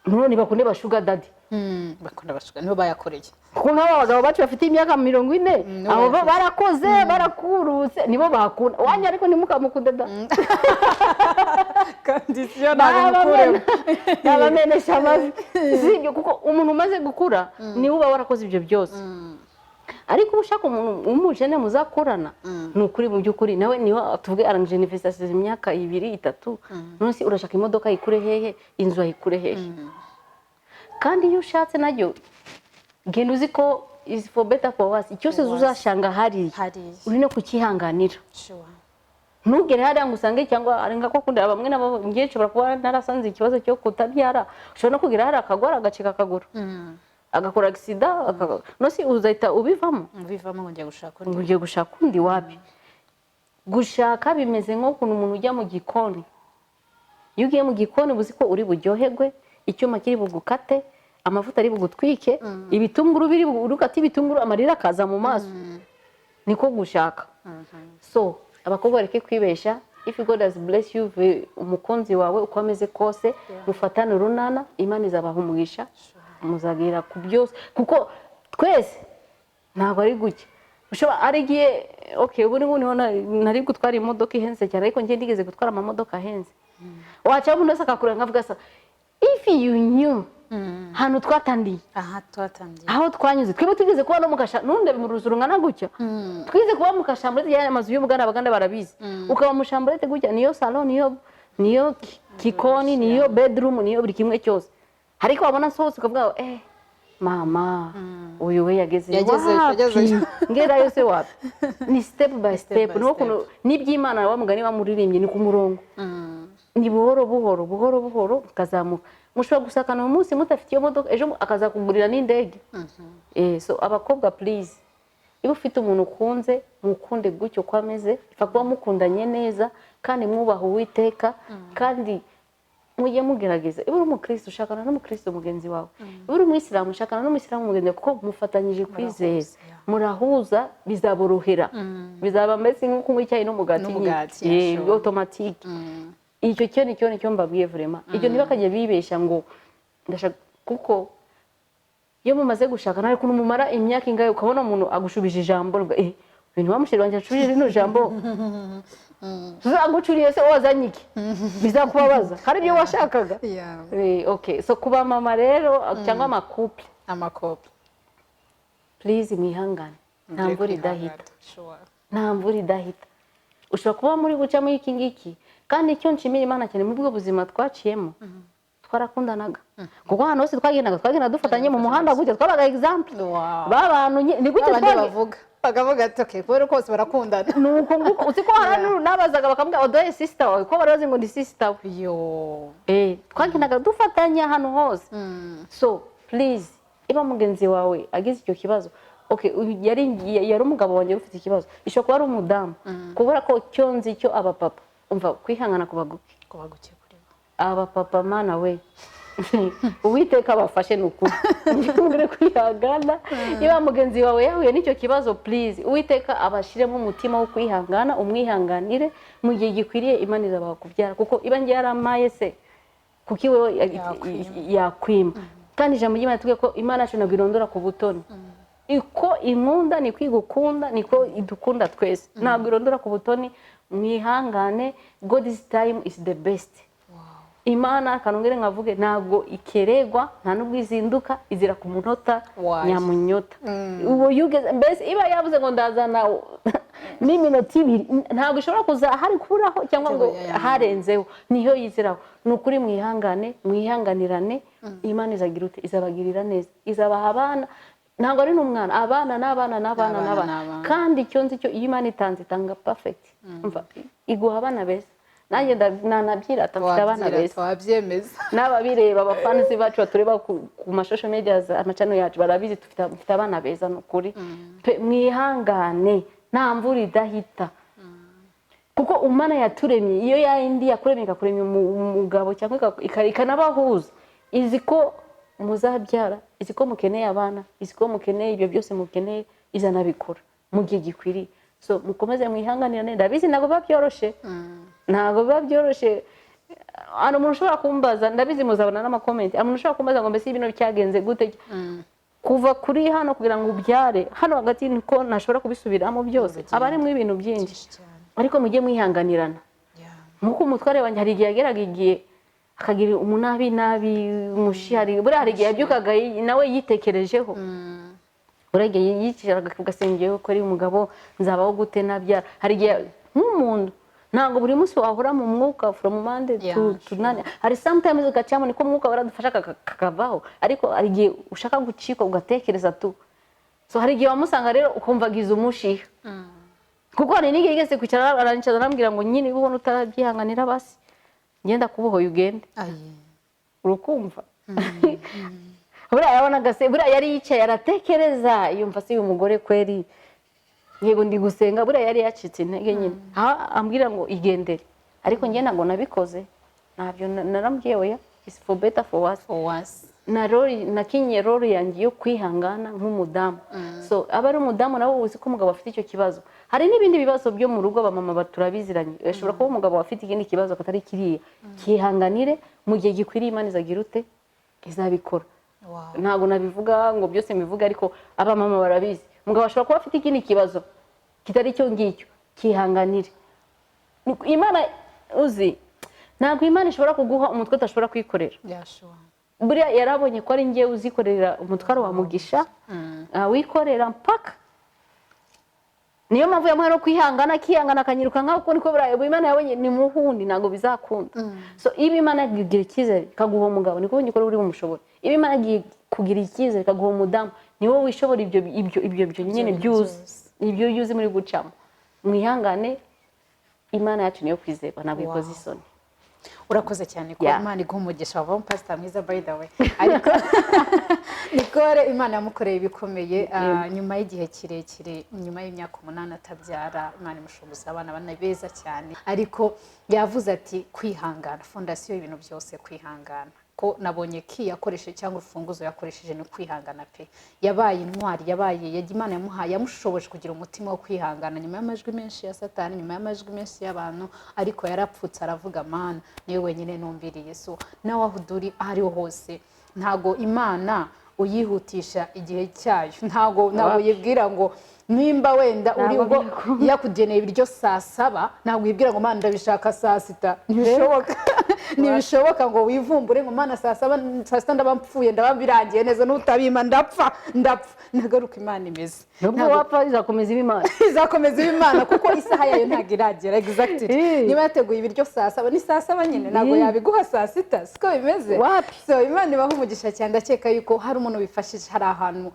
none bakunde ba sugar daddy? Bakunda ba sugar, nibo bayakoreye. Kuko nk'aba bagabo bacu bafite imyaka 40, Nibo abo bayafite. Barakoze, barakurutse, nibo bakunda wanyu, ariko ntimukamukunde da. Condition ntabwo mukuremo. Nabamenesha amavi, sibyo? Kuko umuntu umaze gukura niwe uba warakoze ibyo byose. Ariko uba ushaka umuntu w'umujene muzakurana, ni ukuri, mu by'ukuri nawe niwe tuvuge arangije université, asize imyaka 2, 3, none se urashaka imodoka ayikure hehe? Inzu ayikure hehe? Kandi iyo ushatse naryo, genda uzi ko is for better for worse, cyose For worse. Uzashanga hariya Hariya. Uri no kucyihanganira. Ntugere hariya ngo usange, cyangwa ari nka ko kunda bamwe nabo, ngiye nshobora kuba narasanze ikibazo cyo kutabyara, ushobora no kugera hariya akagwara, agacika akaguru, agakora agisida, no si uzahita ubivamo. Bivamo ngo njya gushaka undi. Ngo ugiye gushaka undi? Wapi. Gushaka bimeze nk'ukuntu umuntu ujya mu gikoni. Iyo ugiye mu gikoni, uba uzi ko uri buryoherwe, icyuma kiri bugukate, amavuta ari bugutwike, ibitunguru biri urukate ibitunguru, amarira akaza mu maso. Niko gushaka. So abakobwa bareke kwibesha. If God has bless you with umukunzi wawe, uko ameze kose, mufatane urunana, Imana izabaha umugisha, muzagera ku byose. Kuko twese ntabwo ari gutya. Ushobora ari igihe, okay, ubu ngubu niho nari gutwara imodoka ihenze cyane, ariko njye ndigeze gutwara amamodoka ahenze, waca umuntu wese akakureba nkavuga sa, if you knew ahantu twatandiye, Aha twatangiye. Aho twanyuze twebwe, tugeze kuba no mu kasha, ntunde mu ruzu rungana gutya. Twize kuba mu kashamburete, ya amazu y'Ubuganda, Abaganda barabizi. Ukaba mu shamburete gutya, niyo salon, niyo kikoni, niyo bedroom, niyo buri kimwe cyose. Ariko wabona nsohotse ukavuga ngo, eh mama, uyu we yageze Yagezeyo, wapi? yagezeyo. Ngerayo se wapi? Ni step by Step step. by Niwo kuntu n'iby'Imana, wa mugani bamuririmbye, ni ku murongo, ni buhoro buhoro, buhoro buhoro ukazamuka. Mushobora gusakana uyu munsi mudafite iyo modoka, ejo akazakugurira n'indege. So abakobwa, please, niba ufite umuntu ukunze, mukunde gutyo uko ameze. Ipfa kuba mukundanye neza kandi mwubaha Uwiteka, kandi mujye mugerageza. Iba uri umukristo, ushakana n'umukristo mugenzi wawe. Iba uri umuyisilamu, ushakana n'umuyisilamu mugenzi wawe, kuko mufatanyije kwizera. Murahuza, murahuza, bizaborohera, bizaba mbese nko kunywa icyayi n'umugati. N'umugati, nyine. yeah, sure. Automatique. Icyo cyo nicyo mbabwiye vraiment. Ibyo ntibakajye bibesha ngo ndashaka, kuko iyo mumaze gushaka, nta kuntu mumara imyaka ingahe ukabona umuntu agushubije ijambo, uvuga, eh Ibintu bamusheri wanjye acurije rino jambo, tuzagucuriye se wazanye iki bizakubabaza hari ibyo washakaga? Okay, so kuba mama rero cyangwa amacouple, Amacouple. Please, mwihangane, nta mvura idahita. Nta mvura idahita. Ushobora kuba muri guca muri iki ngiki, kandi icyo nshimira Imana cyane, muri ubwo buzima twaciyemo twarakundanaga, kuko ahantu hose twagendaga dufatanye mu muhanda gutya, twabaga example. Ba bantu ni gutya. Abandi bavuga, bakavuga ati: "Okay, kubera ko bose barakundana." Nuko nguko, uzi ko hari n'abazaga bakambwira: "Odoye sister wawe," ko bari bazi ngo ni sister we. Yo. Twagendaga dufatanye ahantu hose. So please, iba mugenzi wawe agize icyo kibazo, okay, uyu yari umugabo wanjye ufite ikibazo, ishobora kuba ari umudamu, kubera ko cyo nzi cyo, abapapa, umva, kwihangana kuba guke. Kuba guke kuri bo. Abapapa, mana we, Uwiteka abafashe, ni ukuri mugire kwihangana. Niba mugenzi wawe yahuye n'icyo kibazo, please, Uwiteka abashyiremo umutima wo kwihangana, umwihanganire. Mu gihe gikwiriye Imana izabaha kubyara, kuko iba ngiye yaramaye se, kuko iwe Yakwima. Yakwima. Kandi ijambo ry'Imana tubwiye ko Imana yacu ntabwo irondora ku butoni. Iko inkunda niko igukunda, niko idukunda twese, ntabwo irondora ku butoni. Mwihangane, God's time is the best. Imana, kanongere nkavuge, ntabwo ikeregwa, nta nubwo izinduka, izira ku munota Wayo. nyamunyota. Uwo yugeze mbese, iba yavuze ngo ndazana n'iminota 2, ntabwo ishobora kuza hari kuburaho cyangwa ngo harenzeho, niyo yiziraho. Ni ukuri, mwihangane, mwihanganirane. Imana izagira ute? Izabagirira neza, izabaha abana. Ntabwo ari n'umwana, abana n'abana n'abana N'abana n'abana. N'abana. Kandi icyo nzi cyo, iyo Imana itanze, itanga perfect. Umva, iguha abana beza. Nanjye nanabyirata, mfite abana Wabyirata, beza. Wabyemeza. N'ababireba, abafanzi bacu batureba ku mashosho media, amachannel yacu, barabizi, mfite abana beza. Ni ukuri pe, mwihangane, nta mvura idahita, kuko Imana yaturemye, iyo yayindi yakuremye, ikakuremya umugabo cyangwa ikanabahuza, izi ko muzabyara, izi ko mukeneye abana, izi ko mukeneye ibyo byose mukeneye, izanabikora mu gihe gikwiriye. So mukomeze mwihanganirane. Ndabizi ntabwo biba byoroshye, ntabwo biba byoroshye. Hari umuntu ushobora kumbaza, ndabizi muzabona n'amacomment, hari umuntu ushobora kumbaza ngo: "Mbese bino cyagenze gute kuva kuri hano kugira ngo ubyare?" Hano hagati niko ntashobora kubisubiramo byose, haba harimo ibintu byinshi. Byinshi cyane. Ariko mujye mwihanganirana. Nk'uko umutware wanjye hari igihe yageraga igihe akagira umunabi nabi umushihari, buriya hari igihe yabyukaga nawe yitekerejeho, buriya igihe yicaraga ugasengera ko ari umugabo, nzabaho gute nabyara? Hari igihe nk'umuntu, ntabwo buri munsi wahora mu mwuka from Monday to nane. Hari sometimes ugacamo, niko umwuka baradufasha kakavaho, ariko hari igihe ushaka gucika ugatekereza tu. So hari igihe wamusanga rero ukumva agize umushiha, kuko hari n'igihe yigeze kwicara aranyicaza, arambwira ngo: "Nyine ubona utarabyihanganira, basi ngenda kubohoye ugende." Ayi. Urukumva buriya yabonaga se, buriya yari yicaye aratekereza, yumva se uyu mugore kweri, yego ndi gusenga, buriya yari yacitse intege nyine, aho ambwira ngo igendere. Ariko njye ntabwo nabikoze, ntabyo narambwiye: "Oya, it's for better for worse." For worse. Na role nakinye, role yanjye yo kwihangana nk'umudamu. So aba ari umudamu nawe uzi ko umugabo afite icyo kibazo, hari n'ibindi bibazo byo mu rugo, abamama turabiziranye, ashobora kuba umugabo afite ikindi kibazo katari kiriya, kihanganire. Mu gihe gikwiriye Imana izagira ute? Izabikora. Ntabwo nabivuga ngo byose mbivuge, ariko abamama barabizi, umugabo ashobora kuba afite ikindi kibazo kitari icyo ngicyo, kihanganire. Imana, uzi, ntabwo Imana ishobora kuguha umutwe udashobora kwikorera. Buriya yarabonye ko ari njyewe uzikorera umutwaro wa Mugisha, wikorera mpaka. Niyo mpamvu yamuha no kwihangana, akihangana, akanyiruka nkaho, kuko niko buriya Imana yabonye ni muhundi, ntabwo bizakunda. So iyo Imana kugira icyizere ikaguha umugabo, niko ubonye ko uri bumushobore. Iyo Imana igiye kugira icyizere ikaguha umudamu, ni wowe wishobora ibyo nyine byuzi, ibyo yuzi muri gucamo. Mwihangane, Imana yacu niyo kwizerwa, ntabwo ikoze isoni. Urakoze cyane ko Imana iguha umugisha, wavamo pasita mwiza by the way. Ariko Nicole, Imana yamukoreye ibikomeye nyuma y'igihe kirekire, nyuma y'imyaka 8 atabyara, Imana imushoboza abana bane beza cyane. Ariko yavuze ati kwihangana, fondation y'ibintu byose, kwihangana. Ko nabonye ki yakoresheje cyangwa urufunguzo yakoresheje ni kwihangana pe. Yabaye intwari, yabaye Imana yamuhaye, yamushoboje kugira umutima wo kwihangana nyuma y'amajwi menshi ya Satani, nyuma y'amajwi menshi y'abantu, ariko yarapfutse aravuga: "Mana, niwe wenyine numviriye." So nawe aho uri, aho ariho hose, ntago Imana uyihutisha igihe cyayo, ntago yibwira ngo Nimba wenda uri Ntabwo ubwo byakunda. Yakugeneye ibiryo saa 7, ntabwo wibwira ngo: "Mana, ndabishaka saa 6." Ntibishoboka, ntibishoboka ngo wivumbure ngo: "Mana, saa 7, saa 6 ndaba mpfuye, ndaba birangiye neza, nutabima ndapfa, ndapfa." Nagaruka Imana imeze. Nubwo wapfa, izakomeza iba Imana. Izakomeza iba Imana, kuko isaha yayo ntabwo iragera exactly. Niba yateguye ibiryo saa 7, ni saa 7 nyine, ntabwo yabiguha saa 6, siko bimeze. Wapi. So Imana ibaha umugisha cyane. Ndakeka yuko hari umuntu wifashije, hari ahantu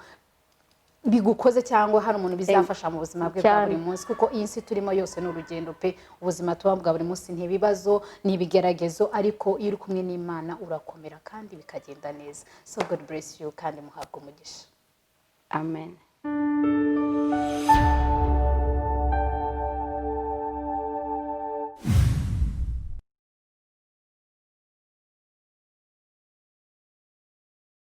bigukoze, cyangwa hari umuntu bizafasha mu buzima bwe bwa buri munsi, kuko iyi si turimo yose ni urugendo pe. Ubuzima tuba bwa buri munsi ni ibibazo, ni ibigeragezo, ariko iyo uri kumwe n'Imana urakomera kandi bikagenda neza. So God bless you, kandi muhabwe umugisha. Amen.